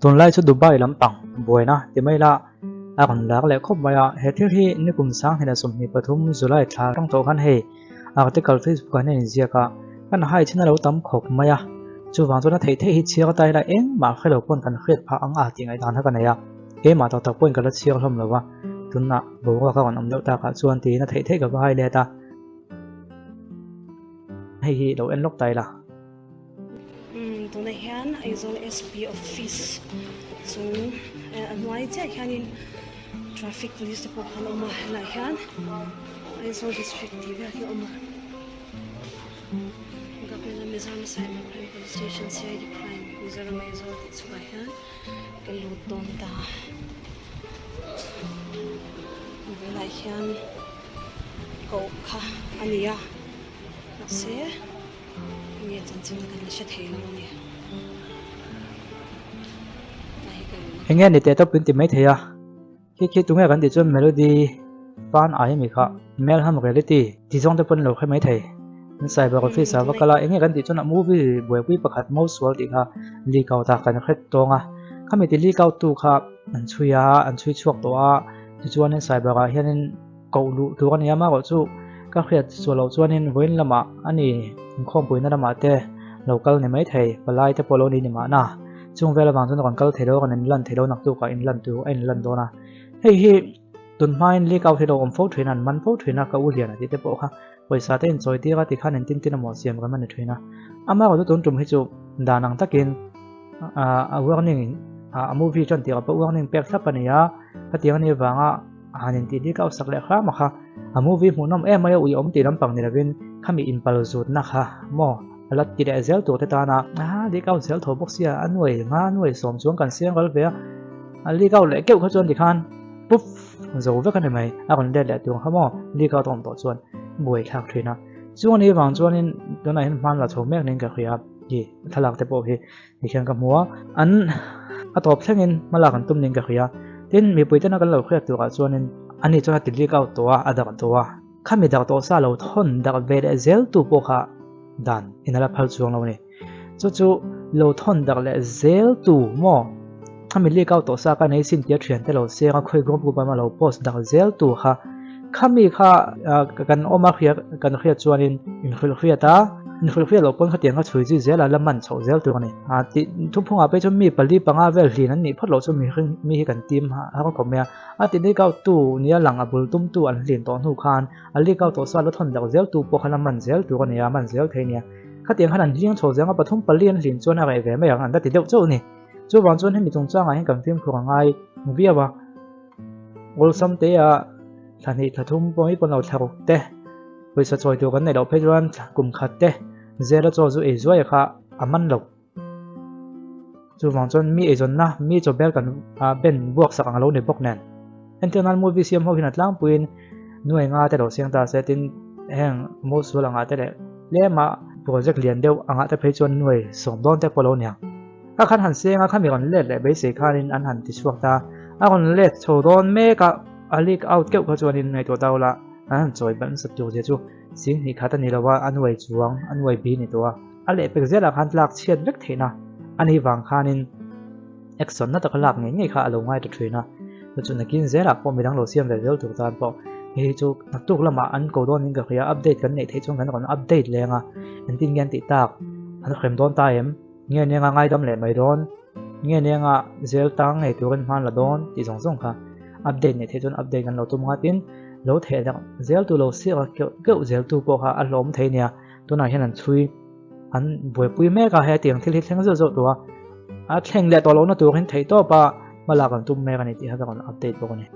Tunlai chu Dubai lampang buaina ti mai la a rawn lar leh khawp mai a, he thil hi nikum sanghnih leh 23 July thla atang tawh khan hei article Facebook ah hian a inziak a, kan hai chin a lo tam khawp mai a, chuvang chuan a theih theih hi chhiar ata ila engmah hre lo pawn kan hriat phah ang a tih ngaihdan kha ka nei a, keimah tak tak pawhin ka la chhiar hlawm lo va, tunah boruak a rawn awm deuh takah chuan tiin a theih theih ka va hai let a. Hei hi lo en lawk ta ila. Tunah hian Aizawl SP office chung a hnuai chiah hianin traffic police te pawh khan a awm a helaiah hian Aizawl district tih vel hi a awm a Government of Mizoram Cyber Crime Police Station CID Crime Mizoram Aizawl tih chungah hian ka lut dawn ta a bulah hian koh kha a ni a mahse. Nge chanchin kan la hre thei lo a ni. Eng nge ni teh tawp in ti mai thei a, khi khi tunge kan tih chuan melody fan ai ami kha Melham reality ti zawng te pawn lo hre mai thei. An cyber office ah va kal a, eng nge kan tih chuan a movie buaipui pakhat Mo Sual tih kha leak out a kan hre tawng a, khami ti leak out tu kha an chhui a, an chhui chhuak tawh a, tichuanin cyber ah hianin Koh luh tur a ni a, amaherawh chu ka hriat sual loh chuanin vawiin lamah a ni inkhawmpuina lamah te lo kal ni mai thei, palai te pawh lo ni ni mahna. Chung vel avang chuan a rawn kal thei lo, a rawn inlan thei lo naktukah inlan tur a inlan dawn a. Hei hi tun hmain leak out hi lo awm fo thin a, an man fo thin a, ka u lian a tih te pawh kha pawisa te inchawi tir a tikhan engtin tin emaw siam rem a ni thin a. Amaherawh chu tun tum hi chu dan ang takin a warning a movie tan tirah pawh warning pek thlap a ni a, khatiang a nih avanga A han intih dik a sak leh hram a kha. A movie hmuhnawm em mai a ui awm tih lampang ni lovin khami inpal zutna kha maw a la ti leh zel tur te tana a leak out zel tho bawk sia a nuai nga nuai sawm chuan kan siam ral ve a, a leak out leh keuh kha chuan tikhan puff zo vek a ni mai a rawn let leh tur kha maw leak out a awm tawh chuan buai thlak thin a. Chung a nih vang chuanin tunah hian hman la chho mek niin ka hria hi thlalak te pawh hi. Tikhian ka hmu a, an a tawp thlengin hmalak an tum niin ka hria. Tin, mipui tena kan lo hriat turah chuanin ani chuan a ti leak out tawh a, a dak tawh a. Khami dak tawh sa lo thawn dak ve leh zel tu pawh kha dan in a la phal chuang lo a ni. Chu chu lo thawn dak leh zel tu maw? Khami leak out tawh sa ka nei sin tia thiante lo seng a, khawi group group ah lo post dak zel tu kha. Khami kha kan awm a hria kan hriat chuanin inhrilh hriat a. Inhrilhfiah loh pawn khatiang kha chhui zui zel a, la man chhoh zel tur a ni. A tih thuphungah phei chuan mi pali panga vel hlin an nih phawt loh chu mihring mi hi kan tim har khawp mai a. A ti leak out tu nia lang a bul tum tu an hlin tawh hnu khan a leak out tawh sa la thawn dak zel tu pawh kha la man zel tur a ni a, man zel thei a nia. Khatiang khan an hling chho zel ang a, pathum pali an hlin chuan a reh ve mai ang an la ti deuh chauh a ni. Chuvang chuan hemi chungchangah hian kan fimkhur a ngai viau a. Awlsam te a thla hnih thla thum pawh hi pawn lo thla ruk te pawisa chawi tur kan neih loh phei chuan kum khat te zela chaw chu ei zuai kha a man lo. Chuvang chuan mi eizawnna mi chaw bel kan ben buak sak ang lo ni bawk nen. Entir nan movie siam ho hian a tlangpuiin nuai nga te lo siam ta se tin heng Mosul angah te leh tlema project lian deuh angah te phei chuan nuai sawm dawn te pawh lo ni ang. Ka khan han seng a, khami rawn let leh beisei khanin an han ti chhuak ta. A rawn let chho dawn mek a, a leak out keuh kha chuanin ngaihtuah ta ula, an han chawi balh nasa tur zia chu sing hnih khat a ni lo a, a nuai chuang, a nuai bi ni tawh a. A lehpek zelah khan tlak chhiat vek theihna a nih vang khanin action na taka lak ngei ngei kha a lo ngai ta thin a. Chu chu nakin zelah pawh midang lo siam ve zel tur tan pawh hei chu naktuk lamah an ko dawn in ka hria, update kan neih theih chuan kan rawn update leng a, engtin nge an tih tak, an hrem dawn ta em? Nge nenga ngaidam leh mai dawn, nge nenga zel tang ngei turin hman la dawn tih zawng zawng kha update neih theih chuan update kan lo tum nga tin lo theh dak zel tu lo siak a keuh keuh zel tu pawh kha a hlawm thei nia tunah hian an chhui an buaipui mek a hei tiang thil hi thleng zeuh zeuh tawh a a thleng leh tawh lohna tur hin theih tawp a hmalak an tum mek a ni tih kha ka rawn update bawk a ni.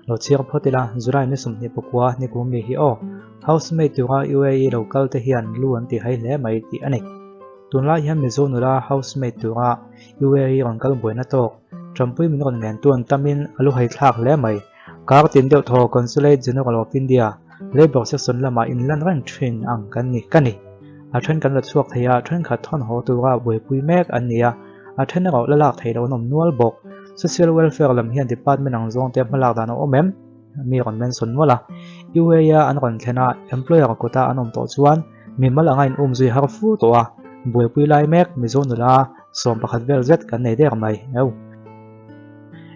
Lo chhiar phawt ila July ni 24 ni kum mi hi aw. Housemaid tura UAE lo kal te hian lu an ti hai hle mai tih a ni. Tunlai hian Mizo nula housemaid tura UAE rawn kal buaina tawk Tanpui min rawn ngen tu an tamin a lu hai thlak hle mai. Kar tin deuh thaw Consulate General of India Labour Section lamah inlan reng thin ang kan ni ka ni. A then kan la chhuak thei a, thenkhat thawn haw tura buaipui mek an ni a, a then erawh la lak theih loh an awm nual bawk. Social Welfare lam hian department ang zawng te hmalak dan a awm em? Mi rawn mention nual a. UAE-a an rawn thlen a, employer kawta an awm tawh chuan mimal anga in um zui har fu tawh a, buaipui lai mek Mizo nula. 11 vel zet kan nei der mai. Eu.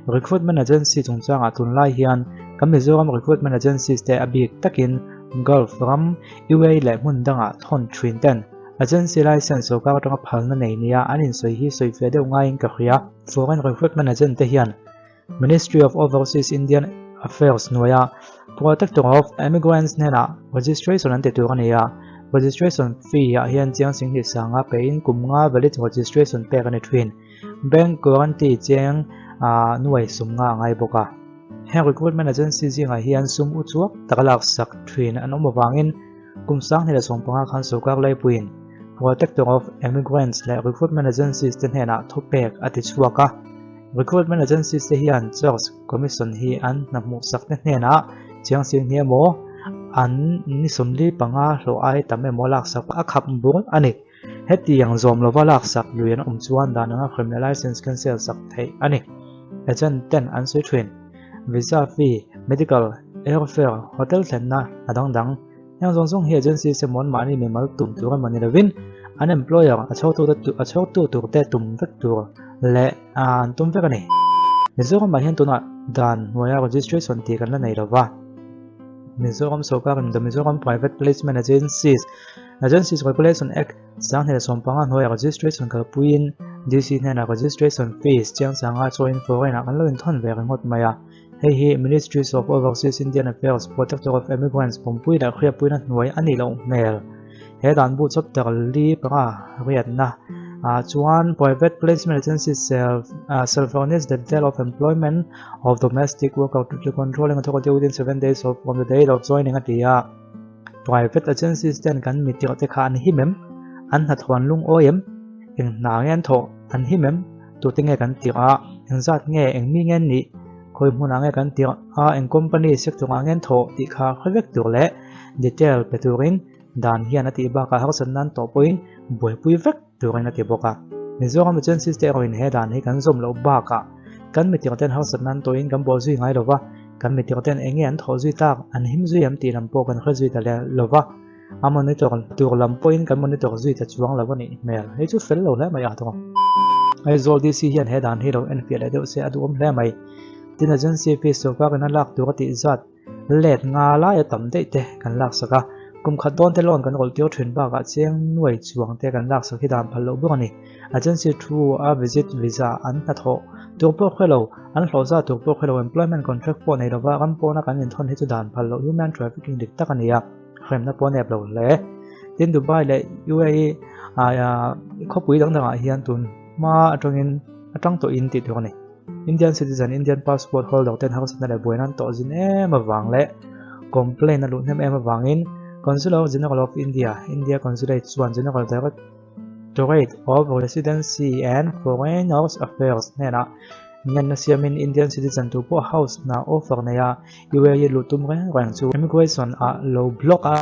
Recruitment Agency chungchangah tunlai hian kan Mizoram Recruitment Agencies te a bik takin Gulf ram, UAE leh hmun dangah thawn thin ten Agency License sawrkar atanga phalna nei nia an insawi hi sawi fiah deuh ngaiin ka hria. Foreign Recruitment Agent te hian Ministry of Overseas Indian Affairs hnuaia Protector of Emigrants hnenah registration an ti tur a ni a, registration fee ah hian chiang singhnih sanga pein kum nga valid registration pek a ni thin. Bank guarantee cheng nuai sum nga a ngai bawk a. Heng recruitment agency zingah hian sum u chuak taka laksak thin an awm avangin kum 2015 khan sawrkar laipuiin Protector of Emigrants leh recruitment agencies te hnenah thupek a ti chhuak a. Recruitment agencies te hian Church Commission hi an hna hmuhsak te hnenah chiang sing hi emaw an ni 45 hlawh ai tam emaw laksak a khap bur a ni. Hetiang zawm lova laksak lui an awm chuan dan anga hremna license cancel sak theih a ni. Agent ten an sawi thin. Visa fee, medical, airfare, hotel thlenna a dang dang. Heng zawng zawng hi agencies emaw an mahni mimal tum tur emaw ni lovin an employer a chhawrtu tur te tum vek tur leh an tum vek a ni. Mizoramah hian tunah dan hnuaia registration tih kan la nei lova. Mizoram sawrkarin The Mizoram Private Placement Agencies Agencies Regulation Act 2015 hnuaia registration kalpuiin DC hnenah registration fees chiangchanga chawiin foreign-ah kan lo inthawn ve ringawt mai a. Hei hi Ministries of Overseas Indian Affairs Protector of Emigrants pumpui leh hriatpuina hnuai a nih loh hmel. He dan bu chapter li panga riatna ah chuan Private Placement Agency shall shall furnish the detail of employment of domestic worker to the controlling authority within 7 days of from the date of joining a ti a. Private agencies ten kan mi tirh te kha an him em? An hnathawh an lungawi em? Eng hna nge an thawh? An him em? Tute nge kan tirh a? Eng zat nge? Eng mi nge an nih? Khawi hmunah nge kan tirh a? Eng company sector ah nge an thawh? Tih kha hre vek tur leh detail pe turin dan hian a tih bakah harsatna an tawh pawhin buaipui vek turin a ti bawk a. Mizoram agencies te erawhin he dan hi kan zawm loh bakah kan mitirh ten harsatna an tawhin kan bawh zui ngai lova, kan mitirh ten eng nge an thawh zui tak, an him zui em tih lam pawh kan hre zui ta lo va. A monitor tur lam pawhin kan monitor zui ta chuang lo a nih hmel. Hei chu fel lo hle mai a tawng. Aizawl DC hian he dan hi lo enfiah leh deuh se a duhawm hle mai. Tin agency fees sawrkarin a lak tur a tih zat let nga laia tam daih te kan laksak a. Kum khat dawn te loan kan rawlh tir thin bakah cheng nuai chuang te kan laksak hi dan phal loh bawk a ni. Agency thu a visit visa an hnathawh tur pawh hre lo, an hlawh zat tur pawh hre lo, employment contract pawh nei lova ram pawna kan inthawn hi chu dan phal loh human trafficking dik tak a ni a. Hremna pawh a nep lo hle. Tin Dubai leh UAE khawpui dang dangah hian tun hma atangin atang tawhin tih tur a ni. Indian citizen, Indian passport holder ten harsatna leh buaina an tawh zin em avang leh complaint a luh hnem em avangin Consular General of India, India Consulate chuan General Directorate of Residency and Foreigners Affairs hnenah ngenna siamin Indian citizen tu pawh house hna offer nei a UAE luh tum reng reng chu immigration ah lo block a,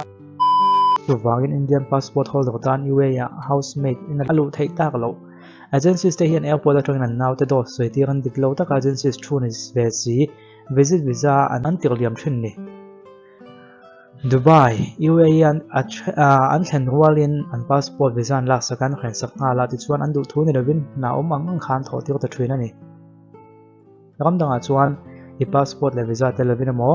chuvangin Indian passport holder tan UAE ah housemaid in a luh theih tak loh. Agencies te hian airport atangin an naute dawt sawi tir an dik lo taka agencies thu ni ve si visit visa an tirh liam thin ni. Dubai, UAE an an thlen rualin an passport visa an laksak a an hrensak nghal a tichuan an duh thu ni lovin hna awm ang ang kha an thawh tir ta thin a ni. Ram dangah chuan i passport leh visa tel lovin emaw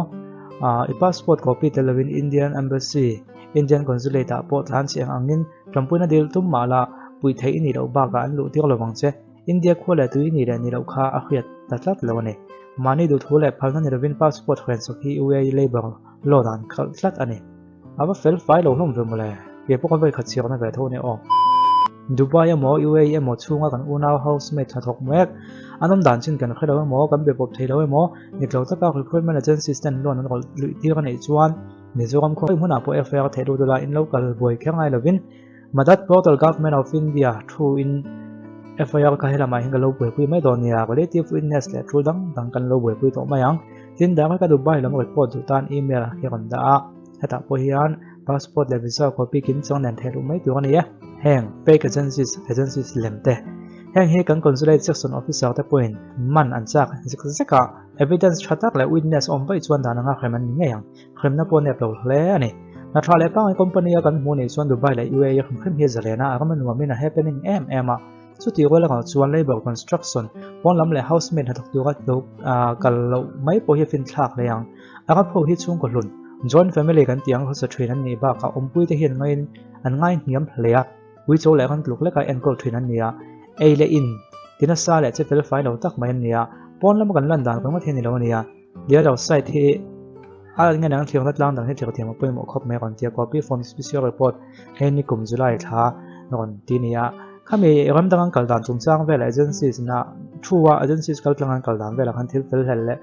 i passport copy tel lovin Indian Embassy, Indian Consulate ah pawh tlan chhe ang angin tanpuina dil tum mah la puih theih i nih loh bakah an luh tir lo vang che. India khua leh tui nih leh nih loh kha a hriat ta tlat lo a ni. Mahni duhthu leh phalna ni lovin passport hrensak hi UAE Labour Law dan khalh tlat a ni. A va fel fai lo hlawm ve mawle, kei pawh ka vawi khat chhiarna ve tho a ni aw. Dubai emaw UAE emaw chhunga kan unau housemate hnathawk mek an awm dan chin kan hre lo emaw kan be pawp thei lo emaw dik lo taka recruitment agencies ten loan an rawlh luih tir a neih chuan Mizoram khawi hmunah pawh FIR theih lut ula in lo kal buai kher ngai lovin Madad Portal Government of India thu in FIR kha helamah hian ka lo buaipui mai dawn nia, relative witness leh thu dang dang kan lo buaipui tawh mai ang. Tin dang ka Dubai lam report duh tan email hi rawn dah a, hetah pawh hian passport leh visa copy kim chang nen theih luh mai tur a ni e. Heng fake agencies, agencies lem te, heng hi kan consulate section officer te pawhin man an chak zek zek a, evidence tha tak leh witness awm vaih chuan dan anga hrem an ni ngei ang. Hremna pawh nep lo hle a ni. Hna tha leh pangai company a kan hmuh nih chuan Dubai leh UAE hrim hrim hi a zalen a, a ram a nuamin a happening em em a. Chutih rual erawh chuan labour construction, pawn lam leh housemaid hnathawk tura lo kal loh mai pawh hi a finthlak hle ang. Arab ho hi chhungkaw hlun, joint family kan tih ang hmasa thin an nih bakah awmpuite hi an ngaiin an ngai hniam hle a, uicho leh ran tluk leka enkawl thin an ni a, ei leh in ti nasa leh che fel fai lo tak mai an ni a, pawn lama kan lan dan ringawt hi a ni lo a nia. Dialog site hi a nge nang thliarna tlang dang hi thliar thiam a pawimawh khawp mai a rawn ti a, copy from special report hei ni kum July thla a rawn ti a ni a, khami ram dang an kal dan chungchang velah agencies ina thu a agencies kal tlang an kal dan velah khan thil fel hlel leh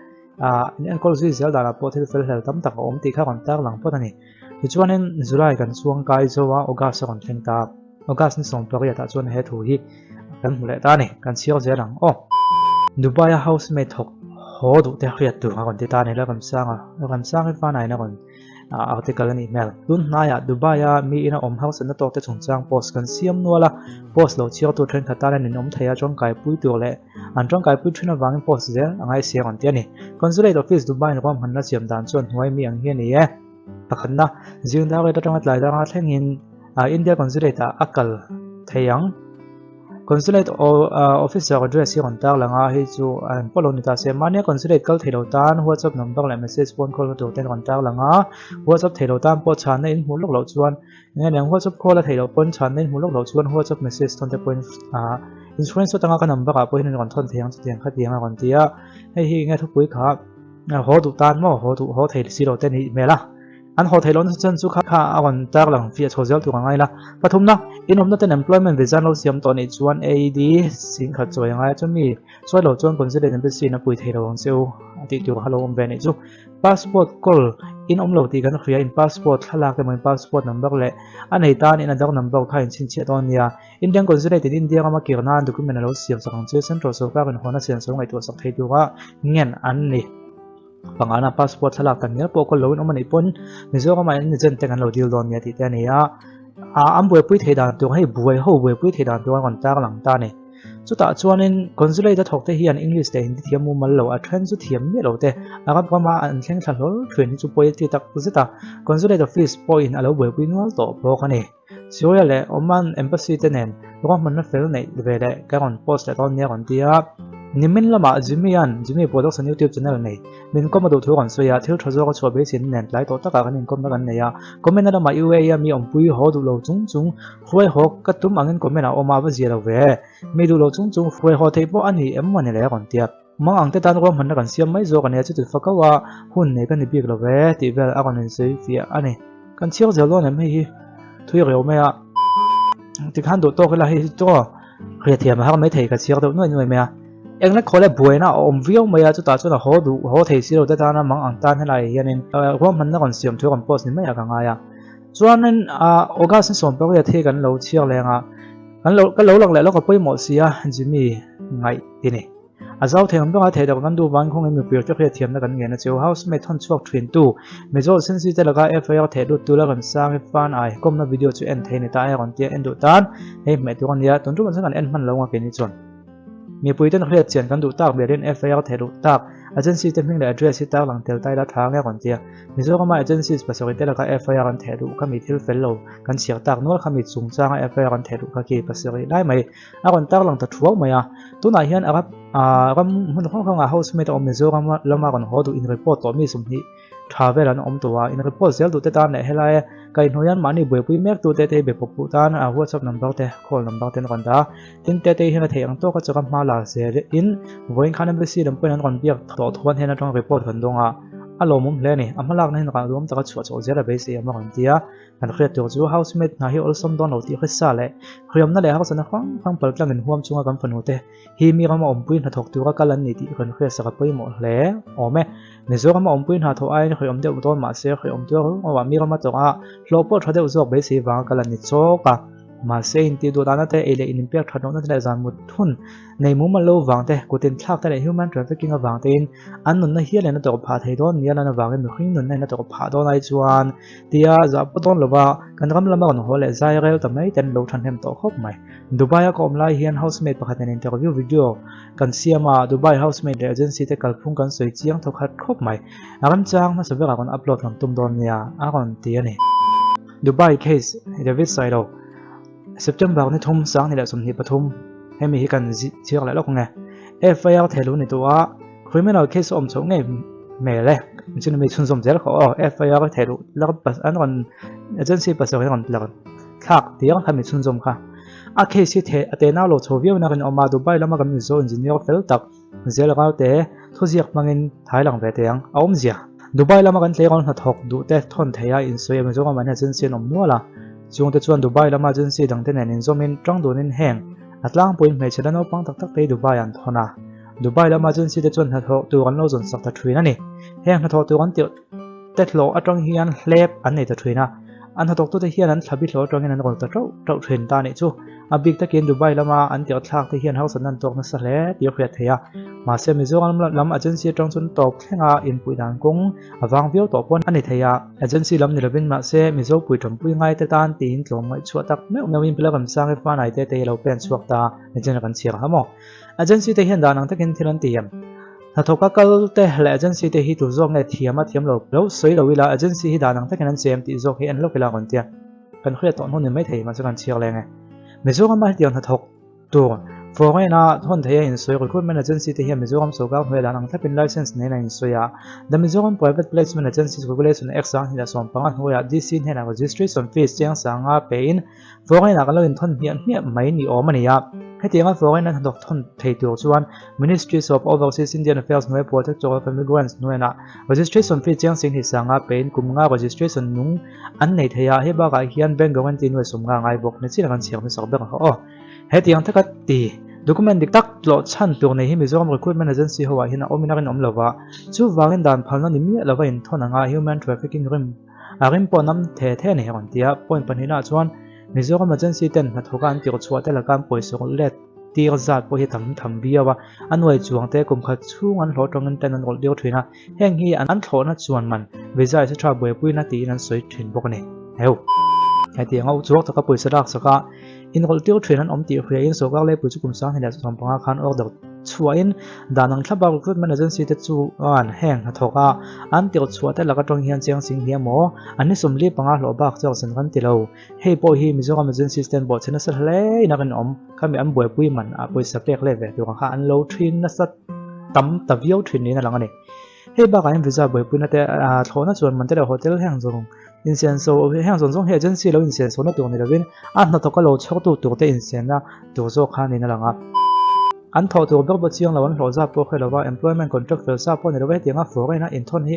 ah in enkawl zui zel danah pawh thil fel hlel tam tak a awm tih kha a rawn tar lang phawt a ni. Tichuanin July kan chuang kai zo a August a rawn thleng ta a, August ni 18 ah chuan he thu hi kan hmu leh ta a ni, kan chhiar zel ang aw. Dubai a housemaid thawk haw duh te hriat tur a rawn ti ta a ni Lalramsanga, Lalramsanga hi Fanain a rawn article a nih hmel. Tun hnaiah Dubai a mi ina awm harsatna tawk te chungchang post kan siam nual a, post lo chhiar tur thenkhat tan a ninawm thei a tangkaipui tur leh An tangkaipui thin avangin post zel a ngai siam an ti a ni. Consulate Office Dubai in ruahmanna siam dan chuan hnuai mi ang hi a ni e. Pakhatna, zingdar rate atanga tlai danga thlengin India Consulate ah a kal thei ang. Consulate Officer address hi rawn tar lang a, hei chu an pawh lo ni ta se. Mahnia Consulate kal thei lo tan WhatsApp number leh message phone call na tur ten rawn tar lang a, WhatsApp thei lo tan pawh chhanna in hmuh lawk loh chuan Enge niang WhatsApp call a theih loh pawn chhanna in hmuh lawk loh chuan WhatsApp message thawn te pawhin ah insurance atanga ka number ah pawhin an rawn thawn thei ang chutiang kha tiang a rawn ti a, hei hi enge thupui kha haw duh tan maw haw duh haw thei si lo te nih hmel a, an haw theih lohna chan chu kha kha a rawn tar lang fiah chho zel tur a ngai la. Pathumna, inawmna ten employment visa an lo siam tawh nih chuan AED singkhat chawi a ngai a, chumi chuai lo chuan consulate embassy in a pui thei lo ang che u a tih tur kha lo awm ve nih chu. Passport kawl in awm lo tih kan hria, in passport thlalak emaw in passport number leh a nei tan in a dang number kha in chhinchhiah dawn nia. Indian Consulate in India rama kir nan document a lo siam sak ang che, Central sorkar in hawn a siam so ngaihtuah sak thei tura ngen an ni. Pangana passport thlalak tak ngial pawh kawl lo in awm a nih pawn Mizoram ah in agent te kan lo deal dawn nia tih te a ni a. An buaipui thei dan tur hei buai ho buaipui thei dan tur a rawn tarlang ta a ni. Chutah chuanin Consulate a thawkte hian English leh Hindi thiam mumal lo, a then chu thiam miah lo te, Arab rama an thleng thla hlawl thin hi chu pawi a ti tak zet a, Consulate office pawhin a lo buaipui nual tawh bawk a ni. Syria leh Oman Embassy te nen ruahmanna fel neih ve leh ka rawn post leh dawn nia rawn ti a. Nimin lamah Jimmy-a'n Jimmy Products an YouTube channel nei Min kawm a duh thu rawn sawi a, thil tha zawk a chhuah beiseina nen tlai tawh takah kan inkawmna kan nei a. Comment na lamah UAE a mi awmpui haw duh lo chung chung hruai haw ka tum angin comment a awm a, va zia lo ve. Mi duh lo chung chung hruai haw theih pawh a ni em maw ni le a rawn ti a. Mang ang te tan ruahmanna kan siam mai zawk a nia, chuti fa kau a hun nei ka ni bik lo ve tih vel a rawn insawi fiah a ni. Kan chhiar zel dawn em hei hi thui reu mai a. Tikhan duh tawk ila hei hi chu Hriathiam a har mai thei ka chhiar deuh nuai nuai mai a. Engla khawl a buaina a awm viau mai a, chutah chuan a haw duh haw thei si lo te tana mang ang tan helaiah hianin ruahmanna rawn siam thu rawn post ni maiah ka ngai a. Chuanin August ni 18 hi kan lo chhiar leng a, kan lo ka lo lang leh lawk a pawimawh si a Jimmy ngaih ti ni. A zau thei ang bawk a, theih loh kan duh vangin khawngin mipui te hriatthiamna kan ngen a cheu. Housemate thawn chhuak thintu Mizo Sensi te laka FIR theh lut tu la rawn sang i fan ai kawmna video chu en thei ni ta e rawn tia en duh tan hei hmeh tur a nia tun tumah chuan kan en hman lo nga keini chuan mipui ten hriat chian kan duh tak berin FIR theh luh tak agency te hming leh address hi tarlang tel ta ila tha nge rawn tia Mizorama agencies pasarih te laka FIR an theh luh kha mi thil fel lo kan chhiar tak nual kha mi chungchanga FIR an theh luh kha khi pasarih lai mai a rawn tarlang ta thuau mai a tunah hian Arab ram hmun hrang hrangah housemate a awm Mizoram lama rawn haw duh in report tawh mi 20 tha vel an awm tawh a, in report zel duh te tan leh helai kaihhnawih hian mahni buaipui mek tu te te hi be pawp duh tan a whatsapp number te call number te an rawn dah a, tin te te hian a theih ang tawk a chaka hma la zel in vawiin khan embassy lam pawhin an rawn biak tawh thu an hnen atang report kan dawng a, a lawmawm hle a ni, a hmalakna hian rah duam taka chhuah chhoh zel a beisei awm a rawn ti a. Kan hriat tur chu housemate hna hi awlsam dawn lo tih hresa leh hriamna leh harsatna hrang hrang paltlang inhuam chunga kan fanu te hi mi rama awmpui hnathawk tura kal an ni tih kan hriatsak a pawimawh hle awm e. Mizorama awmpui hna thawh aiin hriawm deuh dawn mahse hriawm tuar ruangah mi rama tawrh a hlawh pawh tha deuh zawk beisei vanga kal an ni chawk a. Mahse intih duh dahna te, ei leh in inpek that lohna te leh zan mut hun nei mumal lo vang te, kut inthlak te leh human trafficking avang tein an nunna hial in a tawrh phah thei dawn nia lan avangin mihring nunna in a tawrh phah dawn ai chuan tia zah pawh dawn lova kan ram lama rawn haw leh zai rel ta mai te an lo thahnem tawh khawp mai. Dubai a ka awm lai hian housemaid pakhat nen interview video kan siam a, Dubai housemaid leh agency te kalphung kan sawi chiang thaw khat khawp mai. A remchang hmasa berah rawn upload kan tum dawn nia a rawn ti a ni. Dubai case David Sailo September ni thum 2023. Hemi hi kan ziak leh lawk ang e. FIR thehluh ni tawh a, criminal case a awm chhoh ngei hmel e. Chumi mi chhunzawm zel kha aw. FIR thehluh lak an rawn agency pasarih an rawn lak thlak tih ang kha mi chhunzawm kha. A case hi theh a tenau lo chho viau in a rinawm a, Dubai lama kan Mizo engineer fel tak Zel Ralte thuziak hmangin thai lang ve teh ang. A awmzia. Dubai lama kan tleirawl hnathawk duh te thawn theih a insawi a Mizoram ah hian agency an awm nual a. Chungte chuan Dubai lama agency dangte nen inzawmin tang dunin heng a tlangpuiin hmeichhe la naupang tak tak te hi Dubai ah an thawn a. Dubai lama agency te chuan hnathawh tur an lo zawn sak ta thin a ni. Heng hnathawh tur an tirh te hlawh atang hian hlep an nei ta thin a. An hnathawktute hian an thlabi hlawh atangin an rawn ta tauh tauh thin ta anih chu. A bik takin Dubai lama an tirh thlak te hian harsatna an tawk nasa hle tih a hriat theih a. Mahse Mizoram lam agency atang chuan tawp thlenga inpuih dan kawng a vang viau tawh pawn a ni thei a. Agency lam ni lovin mahse Mizo pui tanpui ngai te tan tiin tlawm ngaihchhuah tak meuh meuhin Pilaram Sangi Fanai te te hi a lo pen chhuak ta nichin a kan chhiar ha maw? Agency te hian dan ang takin thil an ti em? Hnathawka kal te leh agency te hi tu zawk nge thiam a thiam lo lo sawi lo ila agency hi dan ang takin an che em tih zawk hi en lawk ila a rawn tia. Kan hriat tawh hnu ni mai thei mahse kan chhiar leng e. Mizoram a hetiang hnathawk tur foreign a thawn thei a insawi recruitment agency te hian Mizoram sorkar hnuai dan ang thlapin license nen a insawi a. The Mizoram Private Placement Agencies Regulation Act 2015 hnuaiah DC hnenah registration fees chiang sanga pein Foreign ah kan lo inthawn hmiah hmiah mai ni awm a ni a. Hetianga foreign an hnathawk thawn thei tur chuan Ministries of Overseas Indian Affairs hnuai Protector of Immigrants hnuaiah registration fee chiang sing hi sanga pein kum nga registration nung an nei thei a, hei bakah hian bank guarantee nuai sawm nga ngai bawk ni chin a kan chhiar hmasak ber ang kha aw. Hetiang taka ti document dik tak tlawh chhan tur nei hi Mizoram Recruitment Agency ho ah hian a awmin a rinawm lova, chuvangin dan phalna ni miah lova inthawn anga human trafficking rim A rim pawh nam the the a ni rawn ti a, point pahnihnaah chuan Mizoram agency ten hnathawka an tirh chhuah te laka an pawisa rawlh let tir zat pawh hi tam tham viau a, a nuai chuang te kum khat chhung an hlawh tangin ten an rawlh tir thin a, heng hi an thlawhna chuan man visa etc buaipuina tiin an sawi thin bawk a ni. Heu. Hetianga uchuak taka pawisa laksak a inrawlh tir thin an awm tih hriain sorkar leipui chu kum 2015 khan order chhuahin dan ang thlapa recruitment agency te chuan heng hnathawk a an tirh chhuah te lak atang hian chiang sing hi emaw an ni 45 hlawh bak chuak zan kan ti lo. Hei pawh hi Mizoram agency ten bawhchhe nasa hle in a rinawm. Khami an buaipui man ah pawisa pek let ve tur ang kha an lo thin nasa tam ta viau thin niin a lang a ni. Hei bakah hian visa buaipuina te thlawhna chuan man te leh hotel heng zawng insenso heng zawng zawng hi agency lo insenso na tur ni lovin a hnathawka lo chhawktu tur te insenna tur zawk kha niin a lang a. An thawh tur ber pawh chiang lo an hlawh zat pawh hre lova employment contract fel sa pawh ni lova hetianga foreign a inthawn hi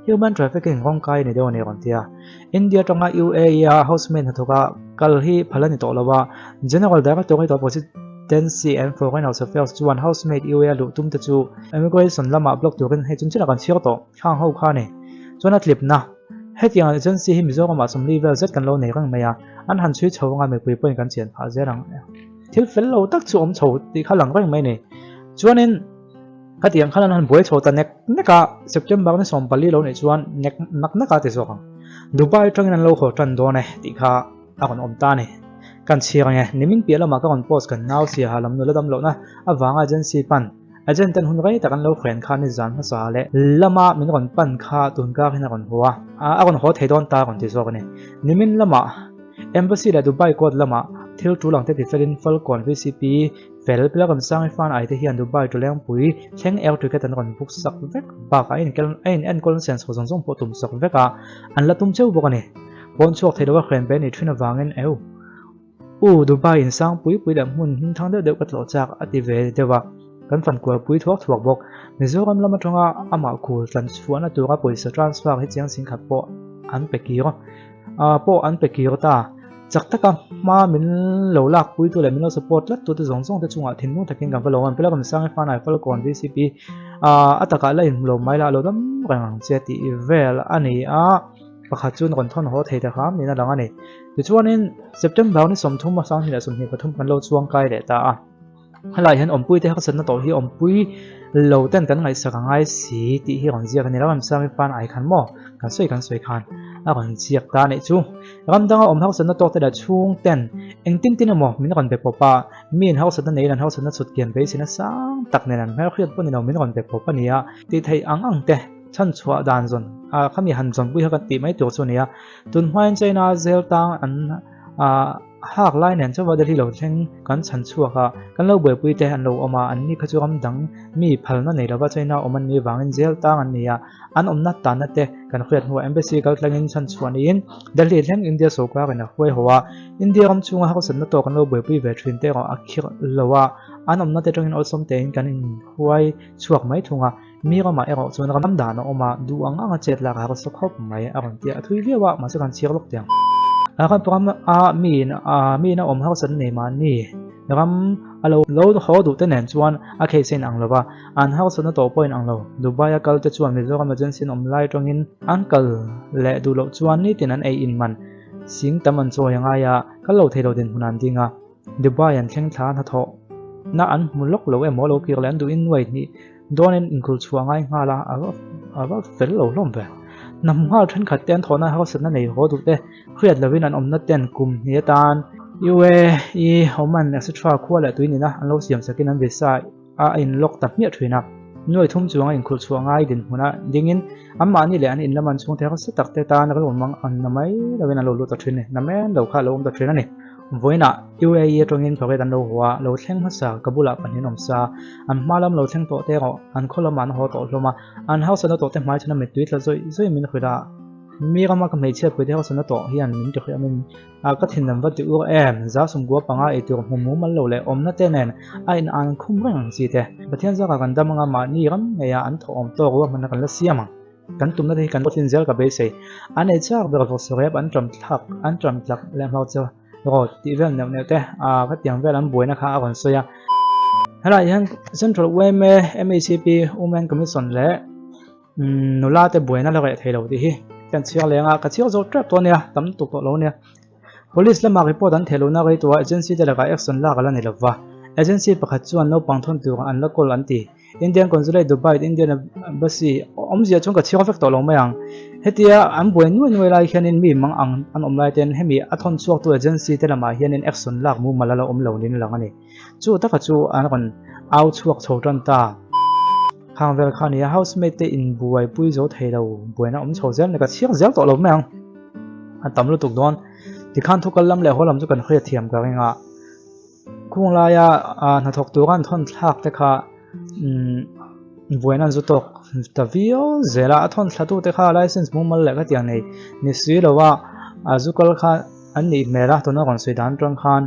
human trafficking rawng kai a ni deuh a ni rawn ti a. India atanga UAE a housemaid hnathawka kal hi phal a ni tawh lova General Directorate of Presidency and Foreign Affairs chuan housemaid UAE a luh tum te chu immigration lamah block turin hei chungchina kan chhiar tawh khang ho kha a ni. Chuan a tlipna hetiang agency hi Mizoramah 40 vel zet kan lo nei reng mai a, an han chhui chho anga mipui pawhin kan chian phah zel ang. Thil fel lo tak chu awm chho tih kha lang reng mai a ni. Chuanin khatiang khan an han buai chho ta nek nek a, September ni 14 lo nih chuan nek nak nak a ti zawk ang. Dubai atangin an lo haw tan dawn e tih kha a rawn awm ta a ni. Kan chhiar ang e, nimin piah lamah ka rawn post kan nau siaha lam nula dam lohna avanga agency pan agent ten hun rei tak an lo hren kha nizan hmasa leh lama min rawn pan kha tunkar hian a rawn haw a, a rawn haw thei dawn ta a rawn ti zawk a ni. Nimin lamah Embassy leh Dubai court lamah thil tul ang te tifelin Falcon VCP fel Pilgrim Sangi Fan ai te hian Dubai Tawlengpui thleng air ticket an rawn book sak vek bakah a in enkawl senso zawng zawng pawh tum sak vek a, an la tum cheu bawk a ni. Pawn chhuak thei lova hren ve a nih thin avangin eu U Dubai in sang pui pui leh hmun hmingthang deuh deuh ka tlawh chak a ti ve deuh a, kan fan kual pui thuak thuak bawk. Mizoram lam atanga amah khul tlan chhuahna tura pawisa transfer hi chiang sing khat pawh an pe kir pawh an pe kir ta. Chak taka hma min lo lak pui tu leh min lo support tlat tu te zawng zawng te chungah thinlung takin kan va lo ang. Pilakam Sangi Fanai Falkawn VCP a takah la inhmu lo mai la a lo dam reng ang che tih vel a ni a. Pakhat chu rawn thawn haw thei ta hram niin a lang a ni. Tichuanin September ni 30 a 2023 kan lo chuang kai leh ta a. Helai hian awmpui te harsatna tawh hi awmpui lo ten kan ngaihsak a ngai si tih hi rawn ziak a ni. Ramsami fan ai khan maw kan sawi kan sawi khan a rawn ziak ta anih chu. Ram danga awm harsatna tawk te leh chhung ten engtin tin emaw min rawn be pawp a, mi in harsatna neiin an harsatna chhut kian beiseina sang tak nen an hmelhriat pawh ni lo min rawn be pawp a ni a tih theih ang ang te. Chhan chhuah dan zawn ah khami han zawnpui kha kan tih mai tur chu a ni a, tun hmain China zel tang an ah hak lai nen chauha Delhi lo thleng kan chhan chhuak a, kan lo buaipui te an lo awm a, anni kha chu ram dang mi phalna nei lova China awm an nih vangin jail tang an ni a, an awmna tanna te kan hriat hnuah Embassy kal tlangin chhan chhuah niin Delhi thleng India sawrkarin a hruai haw a, India ram chhunga harsatna tawk an lo buaipui ve thin te erawh a khirh lo a, an awmna te atangin awlsam tein kan inhruai chhuak mai thung a. Mi ramah erawh chuan ram dan a awm a, duh ang anga chet lak a harsa khawp mai a rawn ti a, a thui viau a, mahse kan chhiar lawk tiang. Ram a miin a miin a awm harsat nei mahni ram a lo lo haw duh te nen chuan a case a inang lo va, an harsatna tawh pawh a inang lo. Dubai a kal te chuan Mizoram agency an awm lai atangin an kal leh duh loh chuan nitin an ei in man sing tam an chawi a ngai a, kal lo thei lo dinhmun an ding a. Dubai an thleng thla hnathawh na an hmu lawk lo emaw lo kir leh an duhin nuai hnih Dawnin inkhul chhuah ngai nghal a, a va fel lo hlawm ve. Hna hmu nghal thenkhat te an thawhna harsatna nei haw duh te hriat lovin an awmna ten kum hnih atan UAE, Oman etc khua leh tui nena an lo siam sakin an visa a a inlock ta hmiah thin a. Nuai thum chuang a inkhul chhuah ngai dinhmuna dingin anmahni leh an inlam an chhungte harsa tak te tan rilru mang an na mai lovin an lo lut ta thin a ni. Na men lo kha a lo awm ta thin a ni. Vawiinah UAE atangin pariat an lo haw a, lo thleng hmasa ka bulah pahnih an awm sa. An hma lam lo thleng tawh te erawh an khaw lamah an haw tawh hlawm a, an hausana tawh te hmai chhana mittui tla zawih zawih min hrilh a. Mi rama ka hmeichhia puite hausana tawh hian min ti hrilh a min a ka thin lam va ti ur em, za sumkua panga ei tur hmu mumal lo leh awmna te nen a in an khum reng ang chi te. Pathian zaka kan dam anga mahni ram ngeia an thawh awm tawk ruahmanna kan la siam ang. Kan tumna te hi kan tlin zel ka beisei. An ei chak ber vawk rep an ṭam thlak an ṭam tlak leh hmauchhe rawt tih vel neuh neuh te ah khatiang vel an buaina kha a rawn sawi a. Helaiah hian Central yma, MHCP, Women Commission leh nula te buaina la reh thei lo tih hi kan chhiar leng a, ka chhiar zawh tep tawh a nia, tam tuk tawh lo a nia. Police lamah report an theh lohna rei tawh a, agency te lakah action lak a la ni lova. Agency pakhat chuan naupang thawn tur an la kawl an ti. Indian Consulate Dubai Indian Embassy awmzia chuan ka chhiar vek tawh lo mai ang. Hetia an buai nuai nuai lai hianin mi mang ang an awm lai ten hemi a thawn chhuaktu agency te lamah hianin action lak mumal a la awm lo niin a lang a ni. Chu taka chu an rawn au chhuak chho tan ta. Khang vel kha nia housemate te inbuaipui zo thei lo buaina awm chho zel ni ka chhiar zel tawh lo mai ang. A tam lutuk dawn. Tikhan thukal lam leh haw lam chu kan hriatthiam ka ring a. Khung laia hnathawk tura an thawn thlak te kha buaina an zu tawk ta viau zel a, a thawn thla tute kha license mumal leh khatiang nei ni si lo a, a zu kal kha an nih hmel a tuna rawn sawi dan atang khan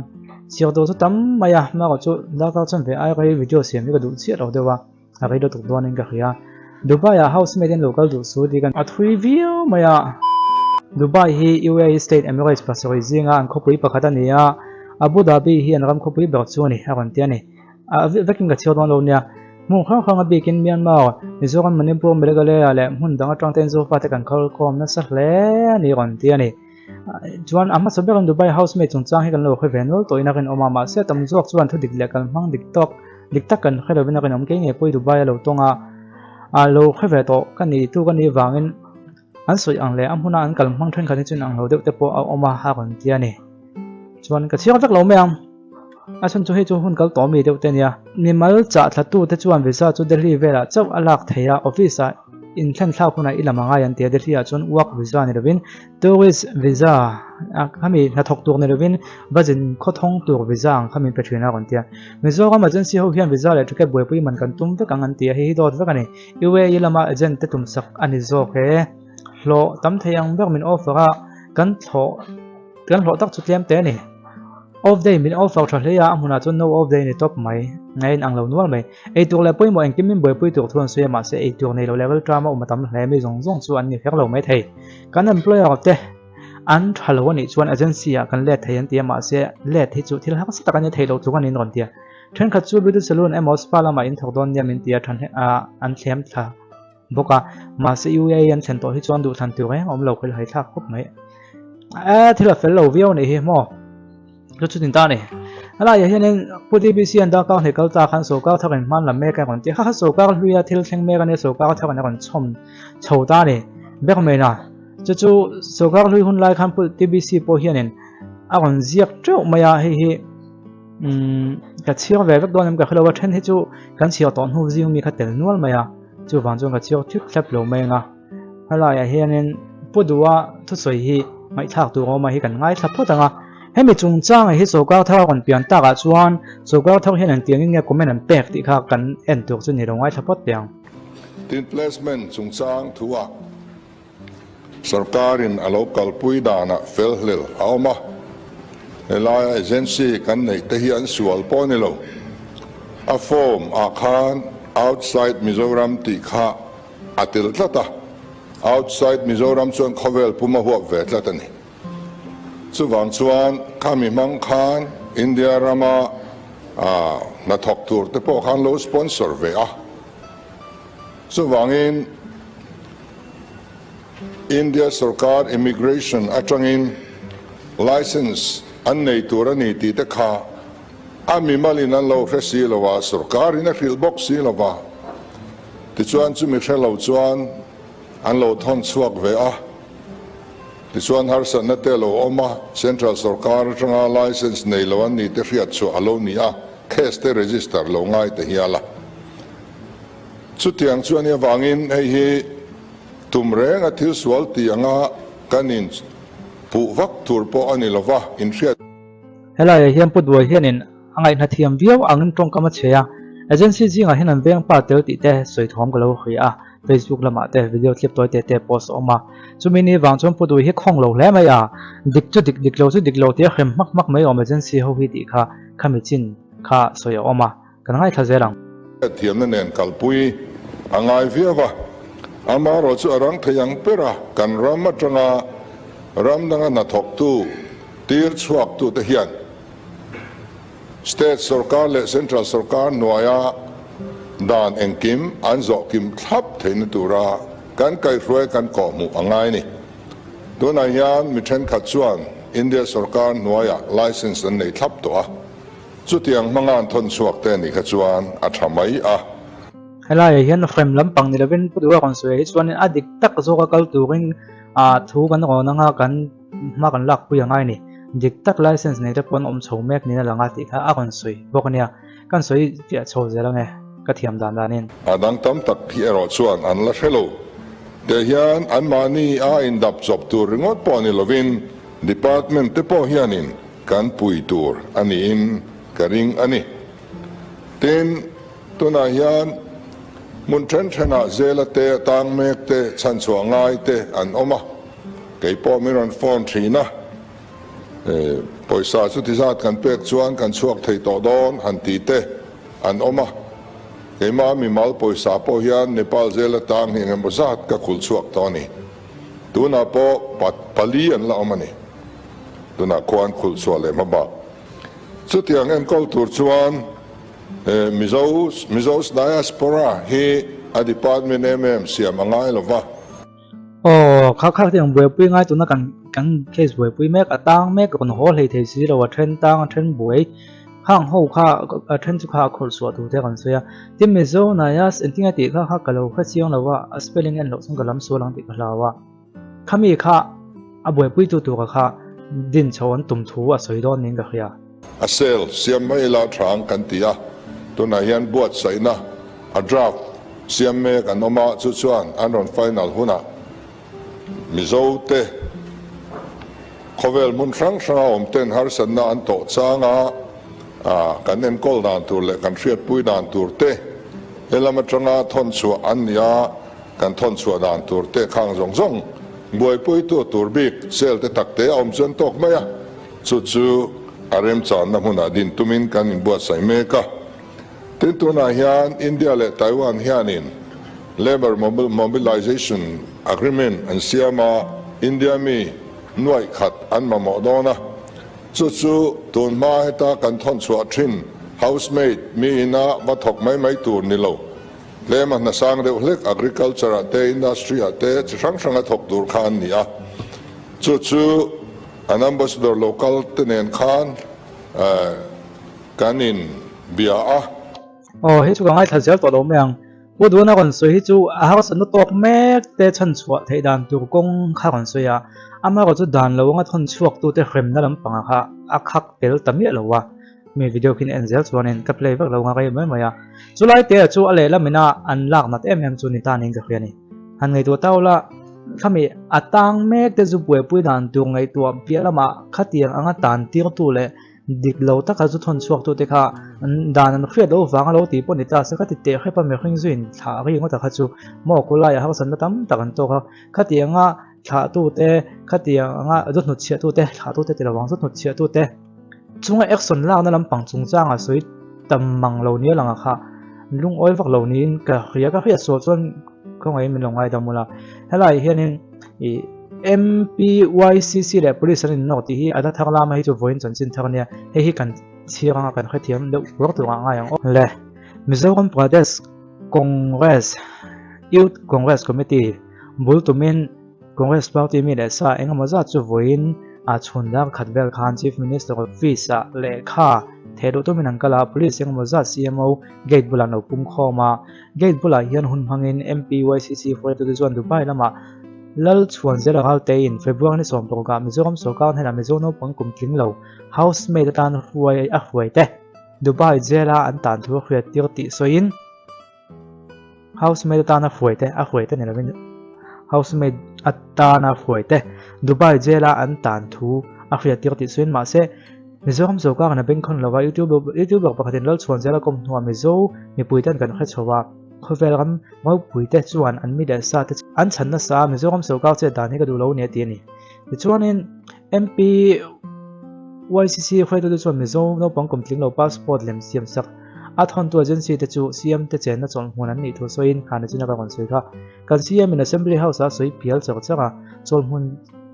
chhiar tur chu tam mai a, amaherawh chu darkar chuan ve ai rei video siam hi ka duh chiah lo deuh a, a rei lutuk dawn in ka hria. Dubai ah house mate an lo kal duh su tih kan a thui viau mai a. Dubai hi UAE state Emirates pasarih zinga an khawpui pakhat a ni a, Abu Dhabi hi an ram khawpui ber chu a ni a rawn ti a ni. A vekin ka chhiar dawn lo nia. Hmun hrang hrang a bikin Myanmar, Mizoram, Manipur, Meghalaya leh hmun dang atang ten Zofa te kan khal khawm nasa hle a ni a rawn ti a ni. Chuan a hmasa berin Dubai housemaid chungchang hi kan lo hre ve nual tawhin a rinawm a, mahse tam zawk chuan thu dik leh kal hmang dik tawk dik tak kan hre lovin a rinawm kei ngei pawh hi Dubai a lo tawng a, a lo hre ve tawh ka ni tu ka nih vangin an sawi ang leh a hmuna an kal hmang thenkhat hi chu inang lo deuh te pawh a awm a a rawn ti a ni. Chuan ka chhiar vek lo mai ang, a chhan chu hei chu hun kal tawh mi deuh te ania. Mimal chah thla tu te chuan visa chu Delhi velah chauh a lak theih a, office ah inthlen thlak hunah i lam a ngai an ti a, Delhi ah chuan work visa ni lovin tourist visa a khami hnathawk tur ni lovin va zin khawthawng tur visa ang kha min pe thin a rawn ti a. Mizoram agency ho hian visa leh ticket buaipui man kan tum vek ang an ti a, hei hi dawt vek a ni. UAE lama agent te tumsak a ni zawk e. Hlawh tam thei ang ber min offer a, kan thlawh Kan hlawh tak chu tlem te a ni. Off day min offer tha hle a, a hmunah chuan no off day a ni tawp mai. Ngai in ang lo nual mai. Eitur leh pawimawh engkim min buaipui tur thu an sawi a, mahse eitur nei lo level term a awm a tam hle mi zawng zawng chu an ni kher lo mai thei. Kan employer te an tha lo a nih chuan agency ah kan let thei an ti a, mahse let hi chu thil harsa tak a ni thei lo tluk a niin rawn ti a. Thenkhat chu beauty salon emaw spa lamah in thawk dawn nia min ti a, an thlem thla bawk a, mahse UAE an thlen tawh hi chuan duhthlan tur reng a awm lo kha i thlak khawp mai. E thil a fel lo viau anih hi maw chu chutin ta ani. Helaiah hianin Pu DBC an darkar hnih kal ta khan sawrkar thar in hman lam mek a rawn ti a, kha kha sawrkar hluia thil thleng mek ania sawrkar thar in a rawn chhawm chho ta ani ber mai na. Chu chu sawrkar hlui hun lai khan Pu DBC pawh hianin a rawn ziak teuh mai a, hei hi umm ka chhiar ve vek dawn em ka hrelo a, then hi chu kan chhiar tawh hnu zing mi kha tel nual mai a. Chuvang chuan ka chhiar thip thlep lo mai ang a, helaiah hianin Pu Duha thusawi hi ngaihthlak tur awm a hi kan ngaithla phawt ang a. Hemi chungchanga hi sawrkar thar a rawn pian takah chuan sawrkar thar hian engtiangin nge comment an pek tih kha kan en tur chu ni lo ngaithla phawt teh ang. Tin placement chungchang thuah Sorkarin a lo kalpui danah fel hlel a awm a, helaia agency kan neih te hi an sual pawh a ni lo. A form ah khan outside Mizoram tih kha a tel tlat a, outside Mizoram chuan khawvel pum a huap ve tlat a ni. Chuvang chuan khami hmang khan India rama hnathawk tur te pawh khan lo sponsor ve a. Chuvangin India sorkar immigration atangin licence an nei tur a ni tih te kha a mimalin an lo hre si lo a, sorkarin a hrilh bawk si lo va. Tichuan chumi hre lo chuan an lo thawn chhuak ve a. Tichuan harsatna te a lo awm a, central sorkar atanga licence nei lo an ni te hriat chhuah a lo ni a, case te register lo ngai ta hial a. Chutiang chu a nih avangin hei hi tum renga thil sual tih anga kan in puh vak tur pawh a ni lo va, inhriat. Helaiah hian Pu Duai hianin a ngaihna thiam viau angin tawngkam a chhe a, agency zingah hian an veng pa tel tih te sawi thawm ka lo hria a, Facebook lamah te video clip tawi te te post a awm a, chumi ni vang chuan Pu Duai hi khawng lo hle mai a, dik chu dik dik lo chu dik lo tia hrem hmak hmak mai awm agency ho hi tih kha khami chin kha sawi a awm a. Kan ngaithla zel ang. Thiamna nen kalpui a ngai viau a, amaherawh chu a rang thei ang ber a, kan ram atanga ram danga hnathawktu tir chhuaktute hian State sorkar leh Central sorkar hnuaia dan engkim an zawh kim thlap theihna tura kan kaihhruai kan kawhhmuh a ngai a ni. Tunah hian mi thenkhat chuan India sorkar hnuaiah licence an nei thlap tawh a. Chutiang hmanga an thawn chhuak te anih kha chuan a tha mai a. Helaiah hian hrem lampang ni lovin Pu Duha rawn sawi hi chuanin a dik tak zawka kal turin thu kan rawn anga kan hma kan lakpui a ngai a ni. Dik tak license nei te pawh an awm chho mek niin a lang a tih kha a rawn sawi bawk a nia. Kan sawi fiah chho zel ange ka thiam dan danin. A dang tam tak hi erawh chuan an la hre lo. Teh hian anmahni a indap chawp tur ringawt pawh ni lovin department te pawh hianin Kan pui tur a niin ka ring a ni. Tin, tunah hian hmun then thenah zela te, a tang mek te, chhanchhuah ngai te an awm a. Kei pawh min rawn phone thin a, pawisa chuti zat kan pek chuan kan chhuak thei tawh dawn han ti te an awm a. Keimah mimal pawisa pawh hian Nepal zela tang hi engemaw zat ka khul chhuak tawh a ni. Tunah pawh pali an la awm a ni. Tunah khuan khulh chhuah leh hmabak. Chutiang enkawl tur chuan Mizo Mizo's Diaspora hi a department em em siam a ngai lo va. Aw, kha kha tiang buaipui ngai tuna kan kan case buaipui mek a tang mek rawn haw hlei thei si lo a then tang a then buai khang ho kha a then chu kha a khawrh chhuah tur te kan sawi a. Tin Mizo Nayas engtinge tih kha kha ka lo hre chiang lo a, a spelling en loh chuan ka lam sual ang tih ka hlau a. Khami kha a buaipuitu tura kha din chho an tum thu a sawi dawn niin ka hria. A cell siam mai ila tha ang kan ti a, tunah hian buatsaihna a draft siam mek an awm a, chu chuan an rawn final hunah Mizo te khawvel hmun hrang hranga awm ten harsatna an tawh changa kan enkawl dan tur leh kan hriatpui dan tur te helam atanga thawn chhuah an ni a. Kan thawn chhuah dan tur te khang zawng zawng buaipuitu tur bik cell te tak te a awm chuan tawk mai a, chu chu a remchanna hmunah din tumin kan inbuatsaih mek a. Tin tunah hian India leh Taiwan hianin Labour Mobilization Agreement an siam a, India mi nuaih khat an mamawh dawn a, chu chu tun hma heta kan thawn chhuah thin housemaid mi ina va thawk mai mai tur ni lo. Tlem a hnasang deuh hlek agriculture ah te industry ah te chi hrang hrang a thawk tur kha an ni a, chu chu an ambassador local te nen khan kan in bia a. Aw hei chu ka ngaithla zel tawh lo mai ang. Pu Duhna rawn sawi hi chu a harsatna tawk mek te chhan chhuah theih dan tur kawng kha rawn sawi a, amaherawh chu dan lo anga thawn chhuak tute hremna lampangah kha a khak tel ta miah lo a. Mi video khi en zel chuanin ka play vek lo nga rei mai mai a. Chulai te chu a lehlam ina an lak nat em em chu ni ta niin ka hria a ni. Han ngaihtuah ta ula. Khami a tang mek te chu buaipui dan tur ngaihtuah piah lamah khatiang anga tan tirtu leh dik lo taka zu thawn chhuak tute kha dan an hriat loh vanga lo tih pawh ni ta se ka ti teh hrep a mihring zuin thlah ri ngawt a kha chu maw khawlaiah harsatna tam tak an tawk a khatianga thlahtute khatiang anga zu hnutchhiahtute thlahtute ti lovang zu hnutchhiahtute chunga action lakna lampang chungchanga sawi tam mang lo nia lang a kha lungawi vak lo niin ka hria ka hriat sual chuan khawngaih min lo ngaidam ula helai hianin ih MPYCC leh police an innawk tih hi a la thar lama hi chu vawiin chanchin thar ania hei hi kan chhiar anga kan hrethiam deuh ruak tur ah ngai ang aw le Mizoram Pradesh Congress Youth Congress Committee bul tumin Congress party mi leh sa engemaw zat chu vawiin a chhun dar khat vel khan Chief Minister office ah lehkha theh luh tumin an kal a, police engemaw zat CMO gate bulah an lo pung khawm a, gate bulah hian hun hmangin MPYCC hruaitute chuan Dubai lamah Lalchhuanzela Raltein February ni 16 ah Mizoram sorkar hnenah Mizo naupang kum tling lo housemaid atan hruai a hruai te Dubai jail a an tan thu a hriat tir tih sawiin Housemaid atana hruaite, a hruaite ni lovin housemaid atana hruaite Dubai jail-a an tan thu a hriat tir tih sawiin mahse Mizoram sorkarin a bengkhawn lova YouTuber pakhatin Lalchhuanzela kawm hnuah Mizo mipuiten kan hre chho a, khawvel ram ropuite chuan an mi leh sa te an chhan nasa a, Mizoram sorkar chet dan hi ka duh lo nia ti a ni. Tichuanin MP YCC hruaitute chuan Mizo naupang kum tling lo passport lem siam sak a thawntu agency te chu CM te chenna chawlhhmun an nih thu sawiin khan a chin a ka rawn sawi kha. Kan CM in Assembly House ah sawi pial char char a, chawlhhmun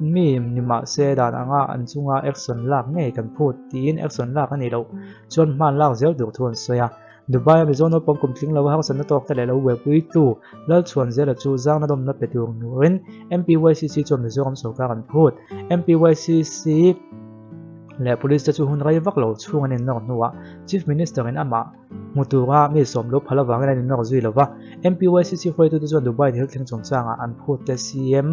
mi ni mah se dan anga an chunga action lak ngei kan phut tiin action lak a nih loh chuan hman lak zel tur thu an sawi a. Dubai-a Mizo naupang kum tling lo harsatna tawk te leh lo buaipuitu Lalchhuanzela chu zangna dawmna pe tur nurin MPYCC chuan Mizoram sorkar an phut. MPYCC leh Police te chu hun rei vak lo chhung an innawr hnuah Chief Minister in amah hmu tura mi sawm lo phal avangin an innawr zui lova. MPYCC hruaitute chuan Dubai thil thleng chungchangah an phut te CM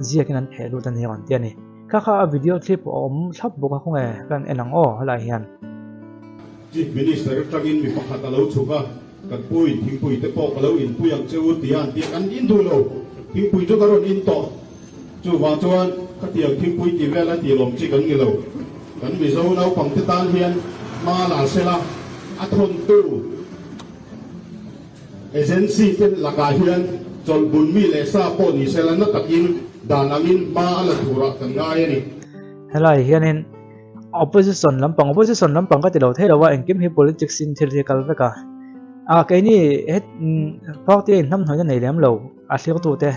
ziakin an theh lut a ni rawn ti a ni. Kha kha a video clip a awm thlap bawk a khawnge kan en ang aw helaiah hian. Chief Minister atangin mi pakhat a lo chhuk a, kan puin thingpui te pawh ka lo inpui ang che u tia an ti a, kan in duh lo, thingpui chu ka rawn in tawh. Chuvang chuan khatiang thingpui tih vel a tih lawm chi kan ni lo. Kan Mizo naupang te tan hian hma la sela a thawntu agency te lakah hian chawlhbun mi leh sa pawh ni sela na takin dan angin hma a la turah kan ngai a ni. Helai hianin Opposition lampang, opposition lampang ka ti lo thei lo a, engkim hi politics in thil hi a kal vek a. A keini het party a inhnamhnawihna nei lem lo a thlirtu te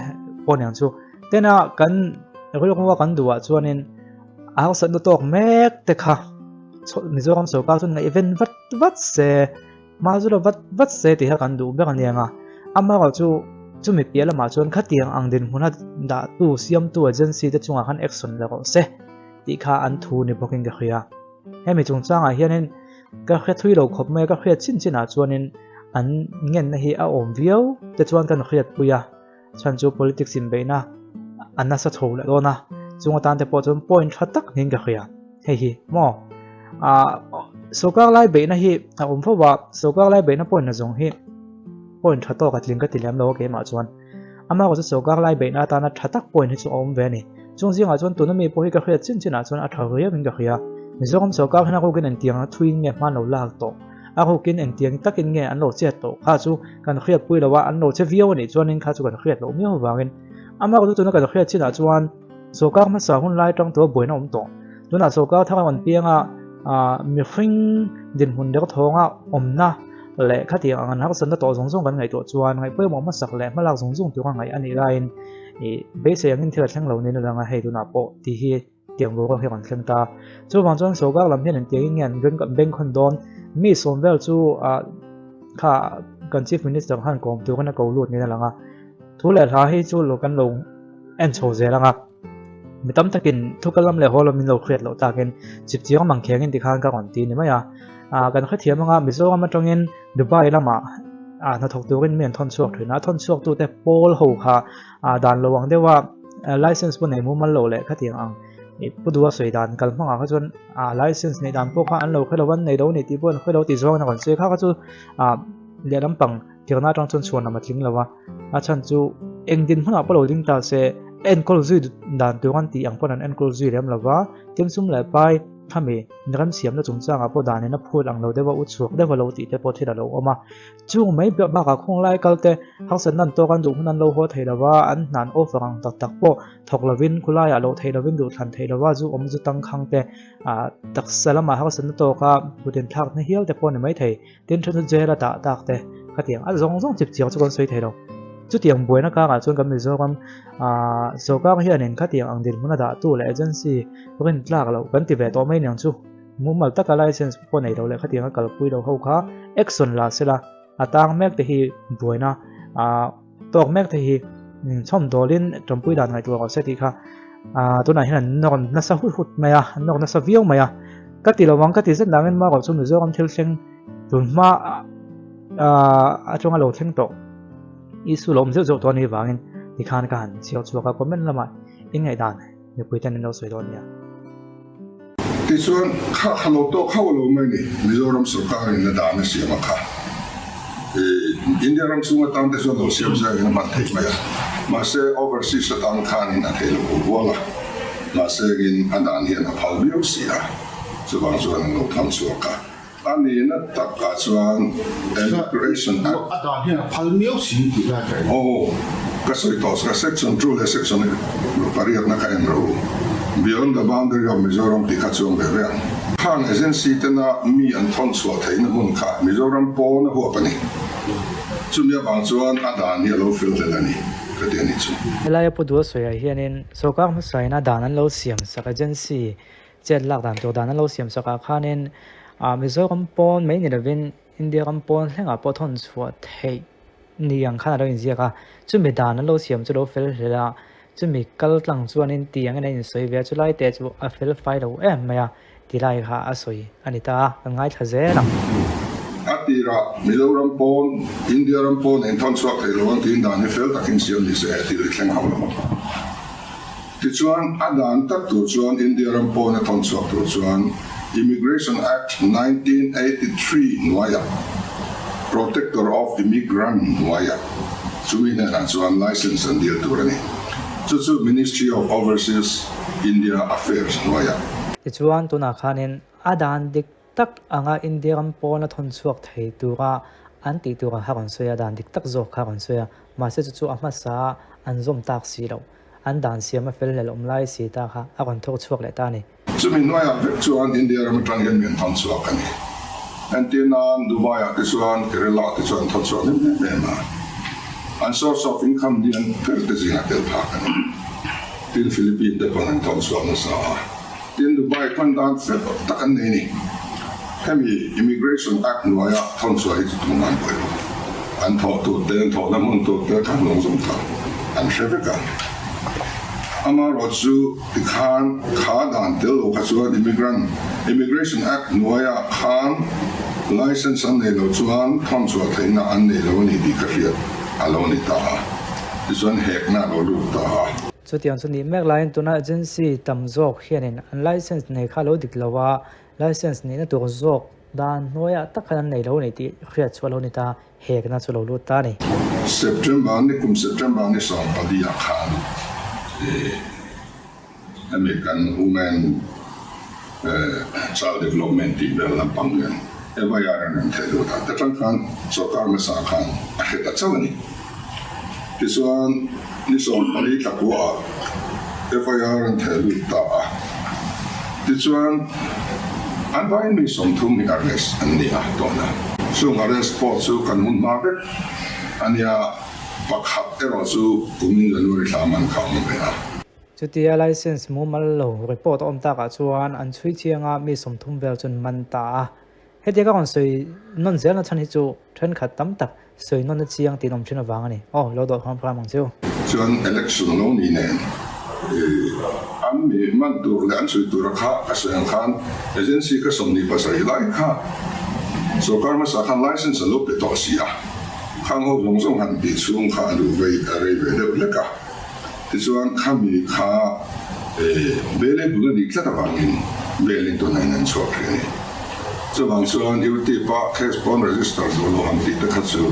pawh niang chu. Tena kan rilru a kan duhah chuanin a harsatna tawk mek te kha Mizoram sorkar chuan ngaihven vat vat se. Hma chu lo vat vat se tih kha kan duh ber a niang a, amaherawh chu chumi piah lamah chuan khatiang ang dinhmuna dahtu siamtu agency te chungah khan action la rawh se tih kha an thu ni bawkin ka hria. Hemi chungchangah hianin ka hre thui lo khawp mai a, ka hriat chin chinah chuanin an ngenna hi a awm viau te chuan kan hriatpui a, chhan chu politics inbeihna a nasa chho leh dawn a, chung atan te pawh chuan point tha tak niin ka hria. Hei hi maw ah sorkar lai beihna hi a awm fo a, sorkar lai beihna point na zawng hi point tha tawk a tling ka ti lem lo a keimah chuan. Amaherawh chu sorkar lai beihna atana tha tak point hi chu a awm ve a ni. Chung zingah chuan tuna mi pawh hi ka hriat chin chinah chuan a tha riauin ka hria. Mizoram sorkar hian a rukin engtiang thuiin nge hman lo lak tawh. A rukin engtiang takin nge an lo chet tawh kha chu kan hriatpui lo a, an lo che viau a nih chuanin kha chu kan hriat loh miau avangin amaherawh chu tuna kan hriat chinah chuan sorkar hmasa hun lai atang tawh buaina awm tawh. Tunah sorkar thar a rawn piang a, mihring dinhmun derthawnga awmna leh khatiang ang an harsatna tawh zawng zawng kan ngaihtuah chuan ngaihpawimawh hmasak leh hmalak zawng zawng tura ngaih a nih laiin ih beisei angin thil a thleng lo niin a lang a, hei tunah pawh tih hi tiang boruak hi a rawn thleng ta. Chuvang chuan sorkar lam hian engtiangin nge an bengkhawn dawn? Mi sawm vel chu ah kha kan Chief Minister khan kawm turin a ko lut niin a lang a. Thu leh hla hi chu lo kan lo en chho zel ang a. Mi tam takin thu kal lam leh haw lam in lo hriat loh takin chip chiang mang kheng in tikhan ka rawn ti ni mai a. Ah kan hrethiam anga Mizoram atangin Dubai lamah ah hnathawk turin mi an thawn chhuak thin a. A thawn chhuak tute pawl ho kha ah dan lo ang deuh a license pawh nei mumal lo leh khatiang ang ih pu duha sawi dan kal hmangah kha chuan ah license neih dan pawh kha an lo hre lo a an nei lo a ni tih pawh an hre lo tih zawngin a rawn sawi kha kha chu ah lehlam pang tirna atang chuan chhuanlam a tling lo a a chhan chu. Eng dinhmunah pawh lo ding ta se, enkawl zui dan tur an tih ang pawn an enkawl zui lem lo va, tin sum leh pai khami remsiamna chungchangah pawh danin a phut ang lo deuh a, u chhuak deuh a lo tih te pawh thil a lo awm a. Chung mai piah bakah khawnglai kal te harsatna an tawk an duh hun an lo haw thei lo va, an hna an offer ang tak tak pawh thawk lovin khulaiah loh theih lovin duhthlan theih lova zu awm zu tangkhang te ah taksa lamah harsatna tawka kut inthlakna hial te pawh a ni mai thei. Tin then chu jail a dah tak te khatiang a zawng zawng chip chiang chu kan sawi thei lo. Chutiang buaina kangah chuan kan Mizoram ah sorkar hianin khatiang ang dinhmun a dahtu leh agency rin tlak loh kan ti ve tawh mai niang chu. Mumal taka license pawh nei lo leh khatiang a kalpui lo ho kha action la sela a tang mek te hi buaina ah tawk mek te hi chhawm dawlin tawmpui dan ngaihtuah rawh se tih kha ah tunah hian an nawr nasa hut hut mai a an nawr nasa viau mai a ka ti lo ang ka ti zet nangin marawh chu Mizoram thil thleng tun hma ah atanga lo thleng tawh issue lo awm zeuh zeuh tawh a nih vangin tikhan ka han chhiar chhuak a comment lamah in ngaihdan Mipui ten an lo sawi dawn nia. Tichuan, kha kha lo tawk hauh lo mai ni, Mizoram sorkarin a dan a siam a kha. India ram chhung atan te chuan lo siam zaiin a hman theih mai a, mahse overseas atang khanin a theih loh hual a, mahse in a dan hian a phal viau si a, chuvang chuan an lo tham chhuak a. A nihna takah chuan Immigration Act. A dan hian a phal miau si tih lai ka en. Aw, ka sawi tawh ka section 2 leh section pariatna ka en ro. Beyond the boundary of Mizoram tih kha chuang ve ve ang. Khang agency tena mi an thawn chhuah theihna hmun kha Mizoram pawn a huap a ni. Chumi avang chuan a dan hi a lo fel hlel a ni ka ti a ni chu. Helaia Pu Duha sawiah hianin sorkar hmasaina dan an lo siam sak agency Chet lak dan tur dan an lo siam sak ah khanin ah Mizoram pawn mai ni lovin India ram pawn thlengah pawh thawn chhuah theih ni ang khan a lo inziak a, chumi dan an lo siam chu lo fel hlel a, chumi kal tlang chuanin ti angin a insawi ve a, chulai te chu a fel fai lo em mai a, ti lai kha a sawi a ni ta a, kan ngaithla zel ang. A tirah Mizoram pawn India ram pawn a inthawn chhuak thei lo ang tiin dan hi fel takin siam ni se thil hi thleng hauh lo ang. Tichuan, a dan tak tur chuan India ram pawna thawn chhuak tur chuan Immigration Act 1983 hnuaiah Protector of Immigrant hnuaiah chumi hnenah chuan license an dil tur a ni. Chu chu Ministry of Overseas India Affairs hnuaiah. Tichuan, tunah khanin a dan dik tak anga India ram pawna thawn chhuak thei tura an tih tur ang kha rawn sawi a, dan dik tak zawk kha rawn sawi a, mahse chu chu a hmasa an zawm tak si loh. An dan siam a fel hlel awm lai si ta kha a rawn thawk chhuak leh ta a ni. Chumi hnuaiah vek chuan India ram atang hian min thawn chhuak a ni. Entir nan Dubai ah te chuan Kerala ah te chuan an thawn chhuak em em em a. An source of income hi an ber te zingah tel phak a ni. Tin Philippine te pawn an thawn chhuak nasa a. Tin Dubai khawn dan fel tak an nei a ni. Hemi Immigration Act hnuaia thawn chhuah hi chu tumah an buai lo. An thawh tur te, an thawhna hmun tur te kha hnung zawng kha an hre vek a. Amaherawh chu tikhan kha dan tel lo kha chuan Immigrant Immigration Act hnuaia khan license an nei lo chuan thawn chhuah theihna an nei lo a ni tih ka hriat a lo ni ta a. Tichuan hekna a lo lut ta a. Chutiang chu nih mek laiin tuna agency tam zawk hianin an license nei kha lo dik lo a, license nihna tur zawk dan hnuaiah tak khan an nei lo ni tih hriat chu a lo ni ta, hekna chu lo lut ta a ni. September ni kum September ni 14 ah khan hemi kan Women Child Development tih vel lampang hian FIR an rawn theih lut a, ta tang khan sorkar hmasa khan a hre ta chauh a ni. Tichuan ni 14 thla kuaah FIR an theih lut ta a, tichuan an vaiin mi 30 hi arrest an ni a tawhna. Chung arrest pawh chu kan hun hma vek a nia, pakhat erawh chu kumin January thla man kha a awm ve a. Chutia license mumal lo report a awm takah chuan an chhui chiang a, mi 30 vel chu an man ta a. Hetia ka rawn sawi nawn zelna chhan hi chu thenkhat tam tak sawi nawn a chiang tih an awm thin avang a ni. Aw, lo dawh hram hram ang che u. Chuan election lo ni nen an mi man tur leh an chhui tura kha ka sawi ang khan agency ka 27 lai kha sorkar hmasa khan license a lo pe tawh si a, khang ho zawng zawng han tih chhung kha a duh vei a rei ve deuh hlek a. Tichuan khami kha bailable a nih tlat avangin bail in tunah in an chhuak hrih a ni. Chuvang chuan UTIP-a case pawn register duh lo han tih te kha chu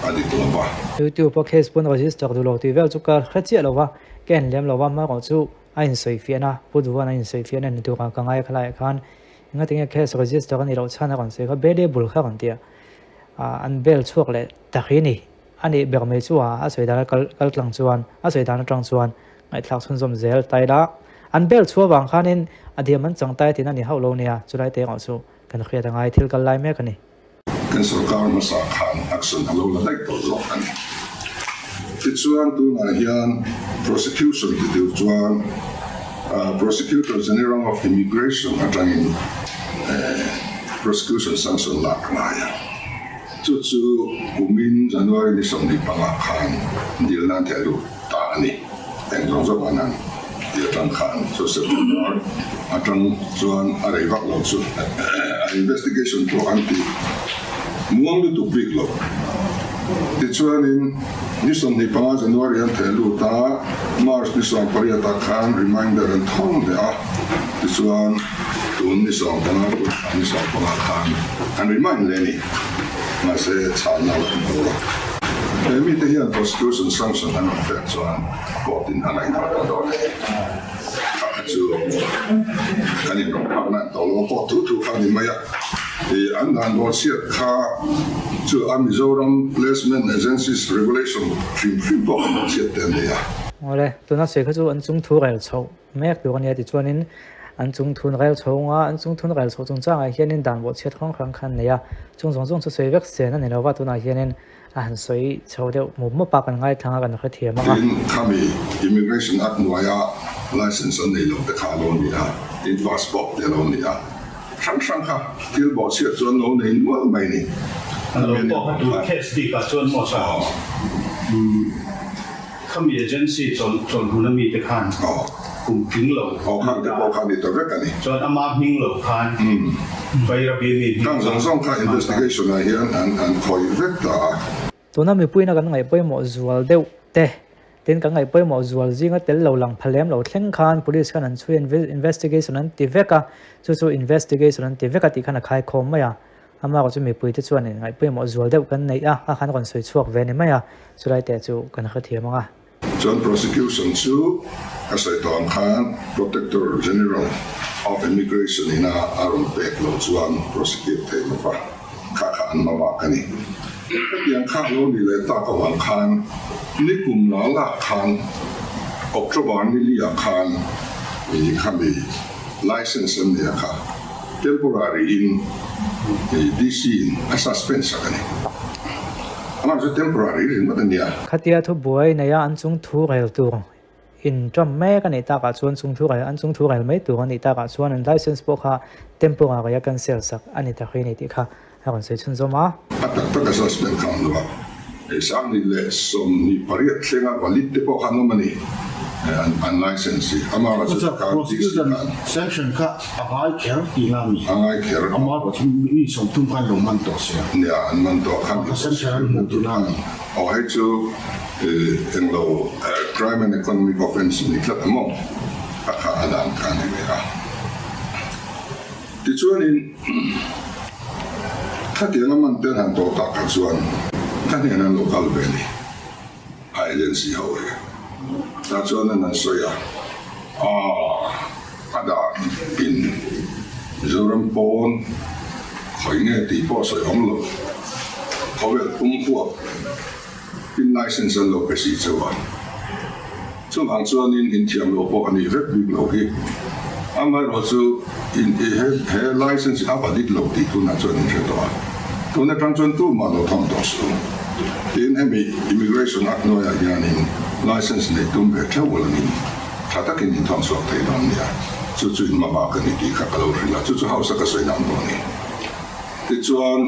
a dik lo va. YouTube a case pawn register duh lo tih vel chu ka hre chiah lo va, ka en lem lo va, hmarawh chu a insawifiahna, Pu Duhan a insawifiahna ni turah ka ngai a khalaiah khan engatinge case register a nih loh chhan a rawn sawi kha bail bul kha a rawn ti a, an bail chhuak leh ta hi a ni. A nih ber mai chu a, a sawi dan a kal kal tlang chuan, a sawi dan atang chuan ngaihthlak chhunzawm zel ta ila, an bel chhuah vang khanin a diam an chang tai tiin a ni hauh lo nia, chulai te erawh chu kan hriat a ngai thil kal lai mek a ni. Kan sorkar hmasa khan action a lo la daih tawh zawk a ni. Tichuan tunah hian prosecution ti tur chuan Prosecutor General of Immigration atangin prosecution sanction lak a ngai a. Chu chu kumin January ni 25 khan dil nan theh lut ta a ni. Eng zawng zawng an han ti atang khan chu September atang chuan a rei vak lo chu a investigation pawh an ti muang lutuk bik lo. Tichuanin ni 25 January an theh lut a, March ni 18 ah khan reminder an thawn leh a, tichuan tun ni 15 tun thla ni 15 khan an remind leh a ni. Mahse, chhanna a la awm lo a. He mite hian prosecution sanction an rawn pek chuan court in a ngaihtuah tawh dawn a ni. Kha kha chu kan inrawh phak nan tawh lo a, court thu thu kha a ni mai a. Ih, an dan dawn chhiat kha chu a Mizoram Placement Agencies Regulation hrim hrim pawh kan dawn chhiat te an nei a. Awle, tuna sawi kha chu an chung thu rel chhoh Mek tur a nia tichuanin an chung thun rel chho nga, an chung thun rel chho chungchangah hianin dan bawhchhiat hrang hrang kha an nei a, chung zawng zawng chu sawi vek sen a ni lo va, tunah hianin a han sawi chho deuh mup mup a, kan ngaithlang a, kan hrethiam ang a. Tin, khami Immigration Act hnuaia licence an nei lo te kha a lo ni a, tin passport te a lo ni a, hrang hrang kha thil bawhchhiat chu an lo nei nual mai ni. An lo pawh kha tur case bikah chuan maw sa? Khami agency chawlhmun a mite khan kum tling lo Aw khang te pawh kha ni ta vek a ni. Chuan ama hming lo khan Bairabi mi hming Khang zawng zawng kha investigation ah hian an an khawih vek ta a. Tuna mipuiina kan ngaih pawimawh zual deuh te, tin kan ngaih pawimawh zual zinga tel lo lang pha lem lo thleng khan police khan an chhui investigation an ti vek a, chu chu investigation an ti vek a tih khan a khaikhawm mai a. Amaherawh chu mipuite chuan in ngaihpawimawh zual deuh kan neih a, a khan rawn sawi chhuak ve ni mai a, chulai te chu kan hrethiam ang a. Chuan prosecution chu ka sawi tawh ang khan Protector General of Immigration ina a rawn pek loh chuan prosecute thei lo va, kha kha an hma bak a ni. Hetiang kha lo ni leh tak avang khan nikum la lak khan October ni li ah khan i khami license an nei a kha. Temporary in DC in a suspend sak a ni. Amah chu temporary ringawt a nia. Khatia thubuai neia an chung thu rel tur in ṭam mek a nih takah chuan chung thu rel an chung thu rel mai tur a nih takah chuan an license pawh kha temporary a cancel sak a ni ta hrih a ni tih kha a rawn sawi chhunzawm a. A tak tak a suspend kha an lo a. 28 thlenga valid te pawh kha an awm a ni, an license hi. Amaherawhchu chu khan DC khan. Sanction kha a ngai kher tihna a ni. A ngai kher. Amaherawhchu mi 30 khan lo man tawh sia. Nia, an man tawh khan. A sanction an hmuh tihna a ni. Aw hei chu englo crime and economic offence ni tlat a maw? A kha a dan kha a ni ve a. Tichuanin, khatianga man te an han tawh tak kha chuan ka hnenah an lo kal ve a ni, a agency ho hi. Tah chuan an han sawi a, Aaa, a dan in Mizoram pawn khawi nge tih pawh sawi awm lo, khawvel pum huap in license an lo pe si cheu a. Chuvang chuanin inthiam loh pawh a nih vek bik loh hi. Amaherawh chu in he he license hi a valid lo tih tunah chuan in hre tawh a. Tun atang chuan tumah lo tham tawh suh. Tin hemi Immigration Act hnuaiah hianin license neih tum ve theuh langin tha takin in thawn chhuak thei dawn nia. Chu chu in hmabak a ni tih kha ka lo hrilh a, chu chu House a ka sawi dan pawh a ni. Tichuan,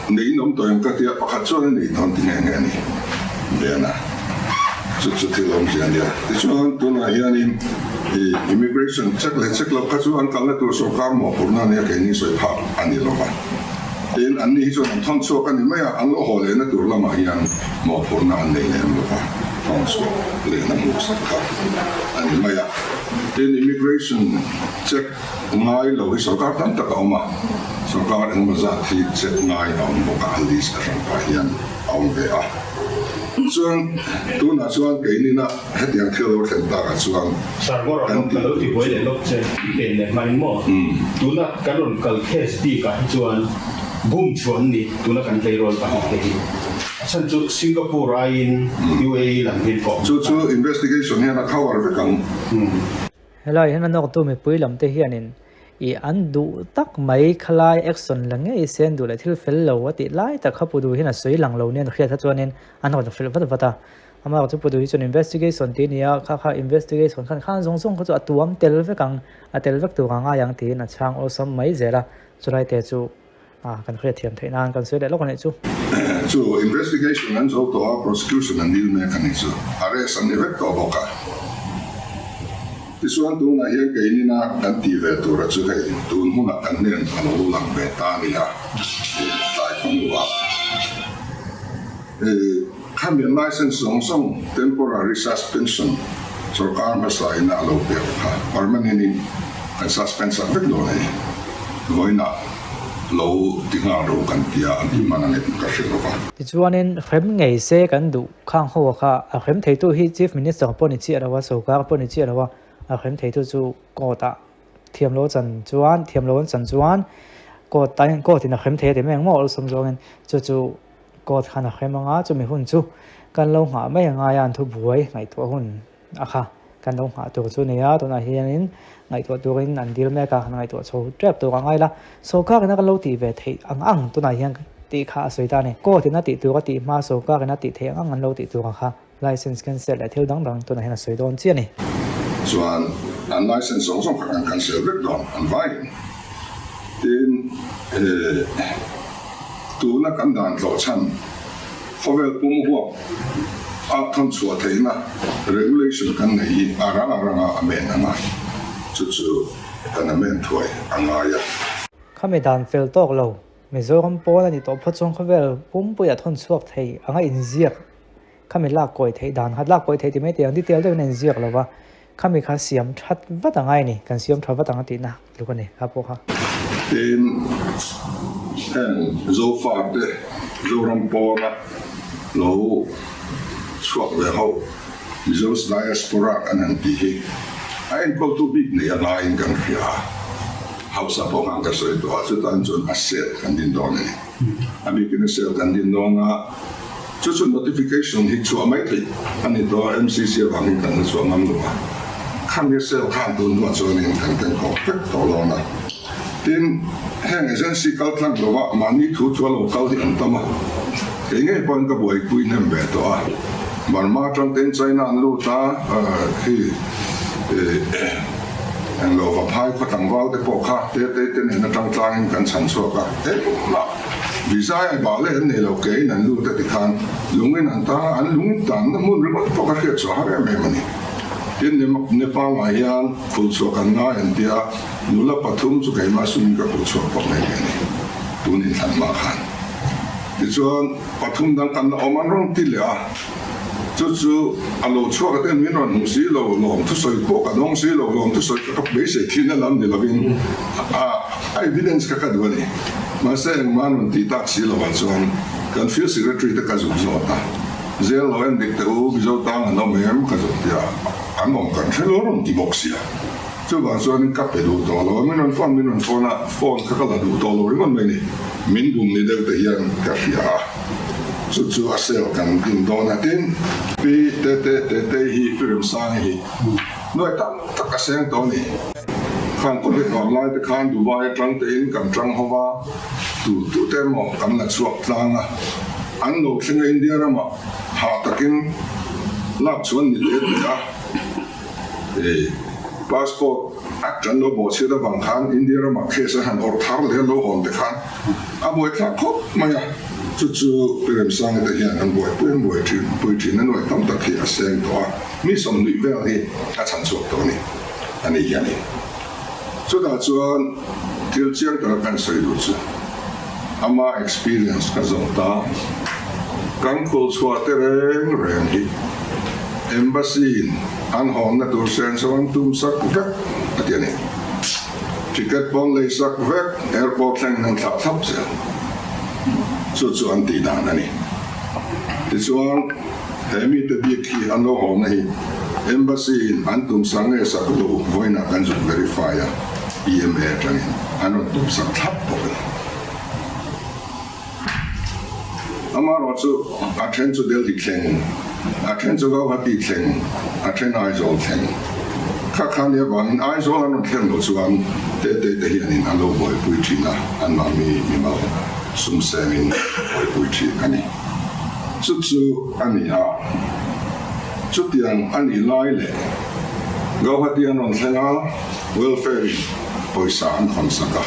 nei in awm tawh em ka tia, pakhat chuan a nei dawn ti nghe nghe a ni. Bena, chu chu thil awmzia a nia. Tichuan, tunah hianin i immigration check leh check loh kha chu an kalna tur sawrkar mawhphurhna a nia keini sawi phak a ni lo va. Tin, anni hi chuan an thawn chhuak a ni mai a, an lo haw lehna tur lamah hian mawhphurhna an nei lem lo va, thawn chhuak lehna hmuhsak kha a ni mai a. Tin, immigration check. Ngai lo hi sorkar tam tak a awm a, sorkar engemaw zat hi check ngai a awm bawk a, a list a hran pah hian a a awm ve a. Chuan tunah chuan keinina hetiang thil lo thlen takah chuan Sir Ngawra kan ka tih lo tur ti buai chu. leh lawk che i pen leh hmain maw? Tuna kan rawn kal case bikah hi chuan bum chhuah an ni tuna kan tleirawl pahnihte hi. A chhan chu Singapore aiin UAE lam hian kawh Chu chu investigation hian a cover vek ang. Helai hian a nawktu mipui lam te hianin ih an duh tak mai khalai action la ngei sen duh leh thil fel lo a tih lai tak kha Pudu hian a sawi lang lo nia hriat kha chuanin an rawn hrilh vat vat a. Amah chu Pudu hi chuan investigation tih a ni a, kha kha investigation khan khan zawng zawng kha chu a tuam tel vek ang, a tel vek tur a ngai ang tiin a chhang awlsam mai zel a, chulai te chu A, kan hriat thiam theih nan kan sawi leh lawk a nih chu. Chu investigation an zo tawh a, prosecution an dil mek a nih chu. Arrest an ni vek tawh bawk a. Tichuan tunah hian keinina kan tih ve tura chu hei tun hunah kan hnen a lo lang ve ta a ni a, tlai khaw hnuah. Khami license zawng zawng temporary suspension sorkar hmasa in a lo pek kha permanent in kan suspend sak vek dawn a ni. Vawiinah lo ti nghal ro kan tia an ti hman ang em ka hre lo va. Tichuanin hrem ngei se kan duh khang ho kha a hrem theitu hi Chief Minister pawh ni chiah lo a, sorkar pawh ni chiah lo a, a hrem theitu chu court ah thiam lo chan chuan thiam lo an chan chuan court ah court in a hrem thei a ti mai ang maw awlsam zawngin chu chu Court khan a hrem anga chumi hun chu kan lo nghah mai angai a an thu buai ngaihtuah hun a kha kan lo nghah tur chu nia tunah hianin ngaihtuah turin an dil mek a kan ngaihtuah chho tep tur angai la sawrkar ina kan lo tih ve theih ang ang tunah hian tih kha a sawi ta a ni court ina tih tur a tih hma sawrkar ina tih theih ang ang an lo tih tur ang kha License cancel leh thil dang dang tunah hian a sawi dawn chiah a ni. Chuan an license zawng zawng kha kan cancel vek dawn an vaiin. Tin, tuna kan dan tlawh chhan khawvel pum huap a thawn chhuah theihna regulation kan nei hi a rang a ranga a men a ngai. Chu chu kan a men thuai a ngai a. Khami dan fel tawk lo, Mizoram pawn a ni tawh phawt chuan khawvel pumpuiah thawn chhuak thei anga inziak Khami lak kawi theih dan kha lak kawi theih ti mai teh ang detail deuhin a inziak lo va, khami kha siam that vat a ngai a ni, kan siam tha vat ang a tihna tluk a ni kha pawh kha. Tin, heng Zofate Zoram pawna lo chhuak ve ho Mizo's Diaspora kan han tih hi a enkawltu bik nei a ngaiin kan hria a, hausa pawh khan ka sawi tawh a, chutan chuan a set kan din dawn a ni. A bikin a sale kan din dawn a, chu chu notification hi chhuah mai theih a ni tawh a, MCC avangin kan la chhuah ngam lo a, khami sale khan tun hnuah chuanin kan kenkawp vek tawh dawn a. Tin, heng agency kal tlang lova mahni thu thu a lo kal hi an tam a, kei ngei pawhin ka buaipui hnem ve tawh a, Burma atang tein China an lut a, khi Englo va phai khaw tlangval te pawh kha Tetei te nen atang tlangin kan chhan chhuak a, engmah visa ai bah leh an nei lo keiin an lut a ti khan lungin an tang a, an lung tanna hmun ringawt pawh ka hriat chhuah har em em a ni. Tin, Nepal ah hian khul chhuah kan ngai an tia, nula pathum chu keimah sumin ka khul chhuak bawk mai ve a ni, tun inthlan hma khan. Tichuan pathum dang kan la awm an rawn ti leh a. Chu chu a lo chhuak a ten min rawn hmu si lo, lawm thusawi pawh ka dawng si lo, lawm thusawi ka ka beisei thin a lam ni lovin a evidence kha ka duh a ni. Mahse engmah an rawn tih tak si lovah chuan kan field secretary te ka zuk zawt a, Zel lo en dik teh u, Mizo tang an awm em ka zuk tia an awm kan hre lo rawn ti bawk sia. Chuvang chuanin ka pe duh tawh lo a, min rawn phone min rawn phone a, phone kha ka la duh tawh lo ringawt mai ni, min bum ni deuh te hian ka hria a. Chu chu a sale kan din dawn a tin, Pi Tete Tetei hi Pi Remsangi hi nuai tam tak a seng tawh a ni. Khan Covid vang lai te khan Dubai atang tein kan tang ho va, tu tu te emaw kan la chhuak tlang a, an lo thleng a India ramah hah takin lak chuan ni leh teh a. Passport kan lo bawhchhiat avang khan India ramah case a han awrh thar leh a lo hawn te khan a buaithlak khawp mai a, chu chu Pi Remsangi te hian an buaipui an buai thin pui thin a nuai tam tak hi a seng tawh a, mi 20 vel hi a chhan chhuak tawh a ni a ni hianin. Chutah chuan thil chiang taka kan sawi duh chu ama experience ka zawh ta. Kan khawl chhuah te reng reng hi Embassy in an hawnna tur senso an tum sak vek a ti a ni. Ticket pawn lei sak vek, airport thlengin an thlah thlap zel. Chu chu an tih dan a ni. Tichuan, he mite bik hi an lo hawna hi Embassy in an tumsak nge sak lo vawiinah kan zuk verify a, PMA atangin an rawn tumsak thlap bawk a ni. Amaherawh chu a then chu Delhi thleng, a then chu Gauhati thleng, a then Aizawl thleng. Kha kha nia vangin Aizawl an rawn thlen loh chuan Tete te hianin an lo buaipui thin a, anmahni mimal sum sengin buaipui thin a ni. Chu chu a ni a, chutiang a nih lai leh Gauhati an rawn thleng a, Welfare in pawisa an khawnsak a,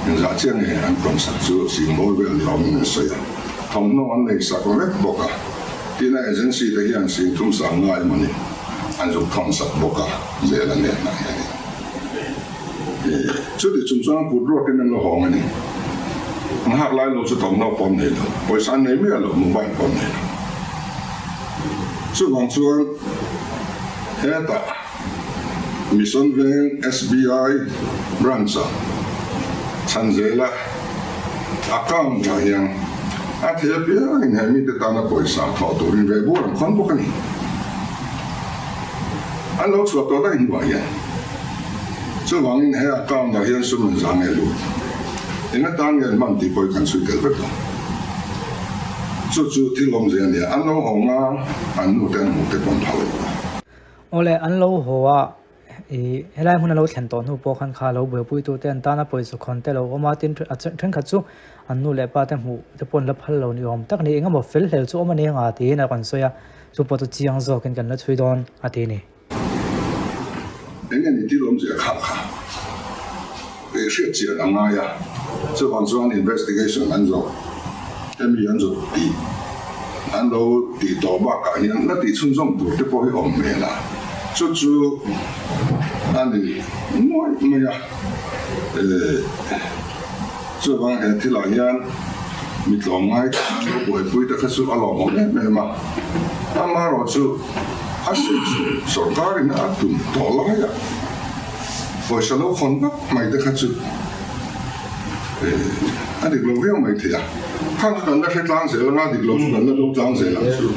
engzah chiah nge an khawnsak chu singmawi vel ni awmin an sawi a, thawmhnaw an nei sak vek bawk a, tin a agency te hian singthum sang ngai emaw ni an zuk thawnsak bawk a, zel a nen ah hianin chuti chung chuan kut ruakin an la hawng a ni. An hak lai lo chu thawmhnaw pawh an nei lo, pawisa an nei miah lo, mobile pawh an nei lo. Chuvang chuan hetah. Mission Veng SBI Branch-ah Chhanzela account-ah hian a thei apiangin he mite tana pawisa thawh turin ve bur an khawn bawk a ni. An lo chhuah tawh daih hnuah hian chuvangin he account-ah hian sum an za nge lut eng atan nge an hman tih pawh hi kan chhui tel vek lo. Chu chu thil awmzia a nia, an lo hawng a, an nute an hmuh te pawh an phal lo a. Awle, an lo haw a, ih helai hmun a lo thlen tawh hnu pawh khan kha lo buaipui tu te an tana pawisa khawn te lo awm a, tin thenkhat chu an nu leh pa te hmuh te pawh an la phal lo ni awm tak a ni, engemaw fel hlel chu awm a ni anga tiin a rawn sawi a, chu pawh chu chiang zawkin kan la chhui dawn a ti a ni. Enge ni thil awmzia kha kha ih hriat chian a ngai a, chuvang chuan investigation an zawh hemi an zawh tih an lo tih tawh bakah hian la tih chhunzawm tur te pawh hi awm hmel a, chu chu a ni nuaih mai a, eh chuvang he thilah hian mi tlawmngai te an lo buaipui te kha chu a lawmawm em em a, amaherawhchu a sawi chu sorkarin a tum tawh lai a. Pawisa lo khawn vak mai te kha chu a dik lo viau mai thei a, khang kha kan la hre tlang zel anga dik lo chu kan la do tlang zel ang chu.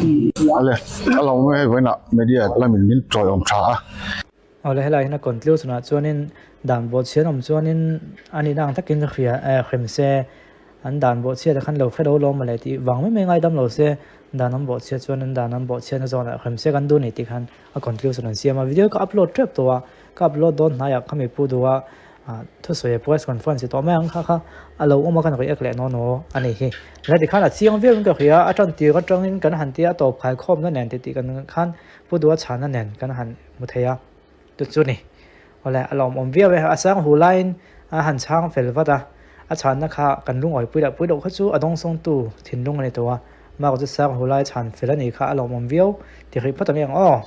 Ale, a lo mai hei vawiinah media lamin min tawiawm tha a. Awle helai hian a conclusion ah chuanin dan bawhchhian awm chuanin a nihna ang takin hria eh hrem se an dan bawhchhiat ah khan lo hre lo lawm mawle tih vang mai mai ngaidam lo se dan an bawhchhiat chuan an dan an bawhchhiatna zawnah hrem se kan duh ni tih khan a conclusion an siam a video ka upload tep tawh a ka upload dawn hnaiah khami pu duh a ah thusawi a press conference tawh mai ang kha kha a lo awm a kan react leh nawn aw a ni hi la tikhan a chiang viau in ka hria a tan tir atangin kan han tia a tawp khai khawmna nen tih tih kan khan pu duh a chhana nen kan han hmu thei a chu chu ni awle a lawmawm viau e a sang hu laiin a han chhang fel vat a a chhanna kha kan lungawi pui lah pui loh kha chu a dawngsawng tu thinlung a ni tawh a mark chu sang hu lai chhan fel a nih kha a lawmawm viau ti hrih phawt ang em aw.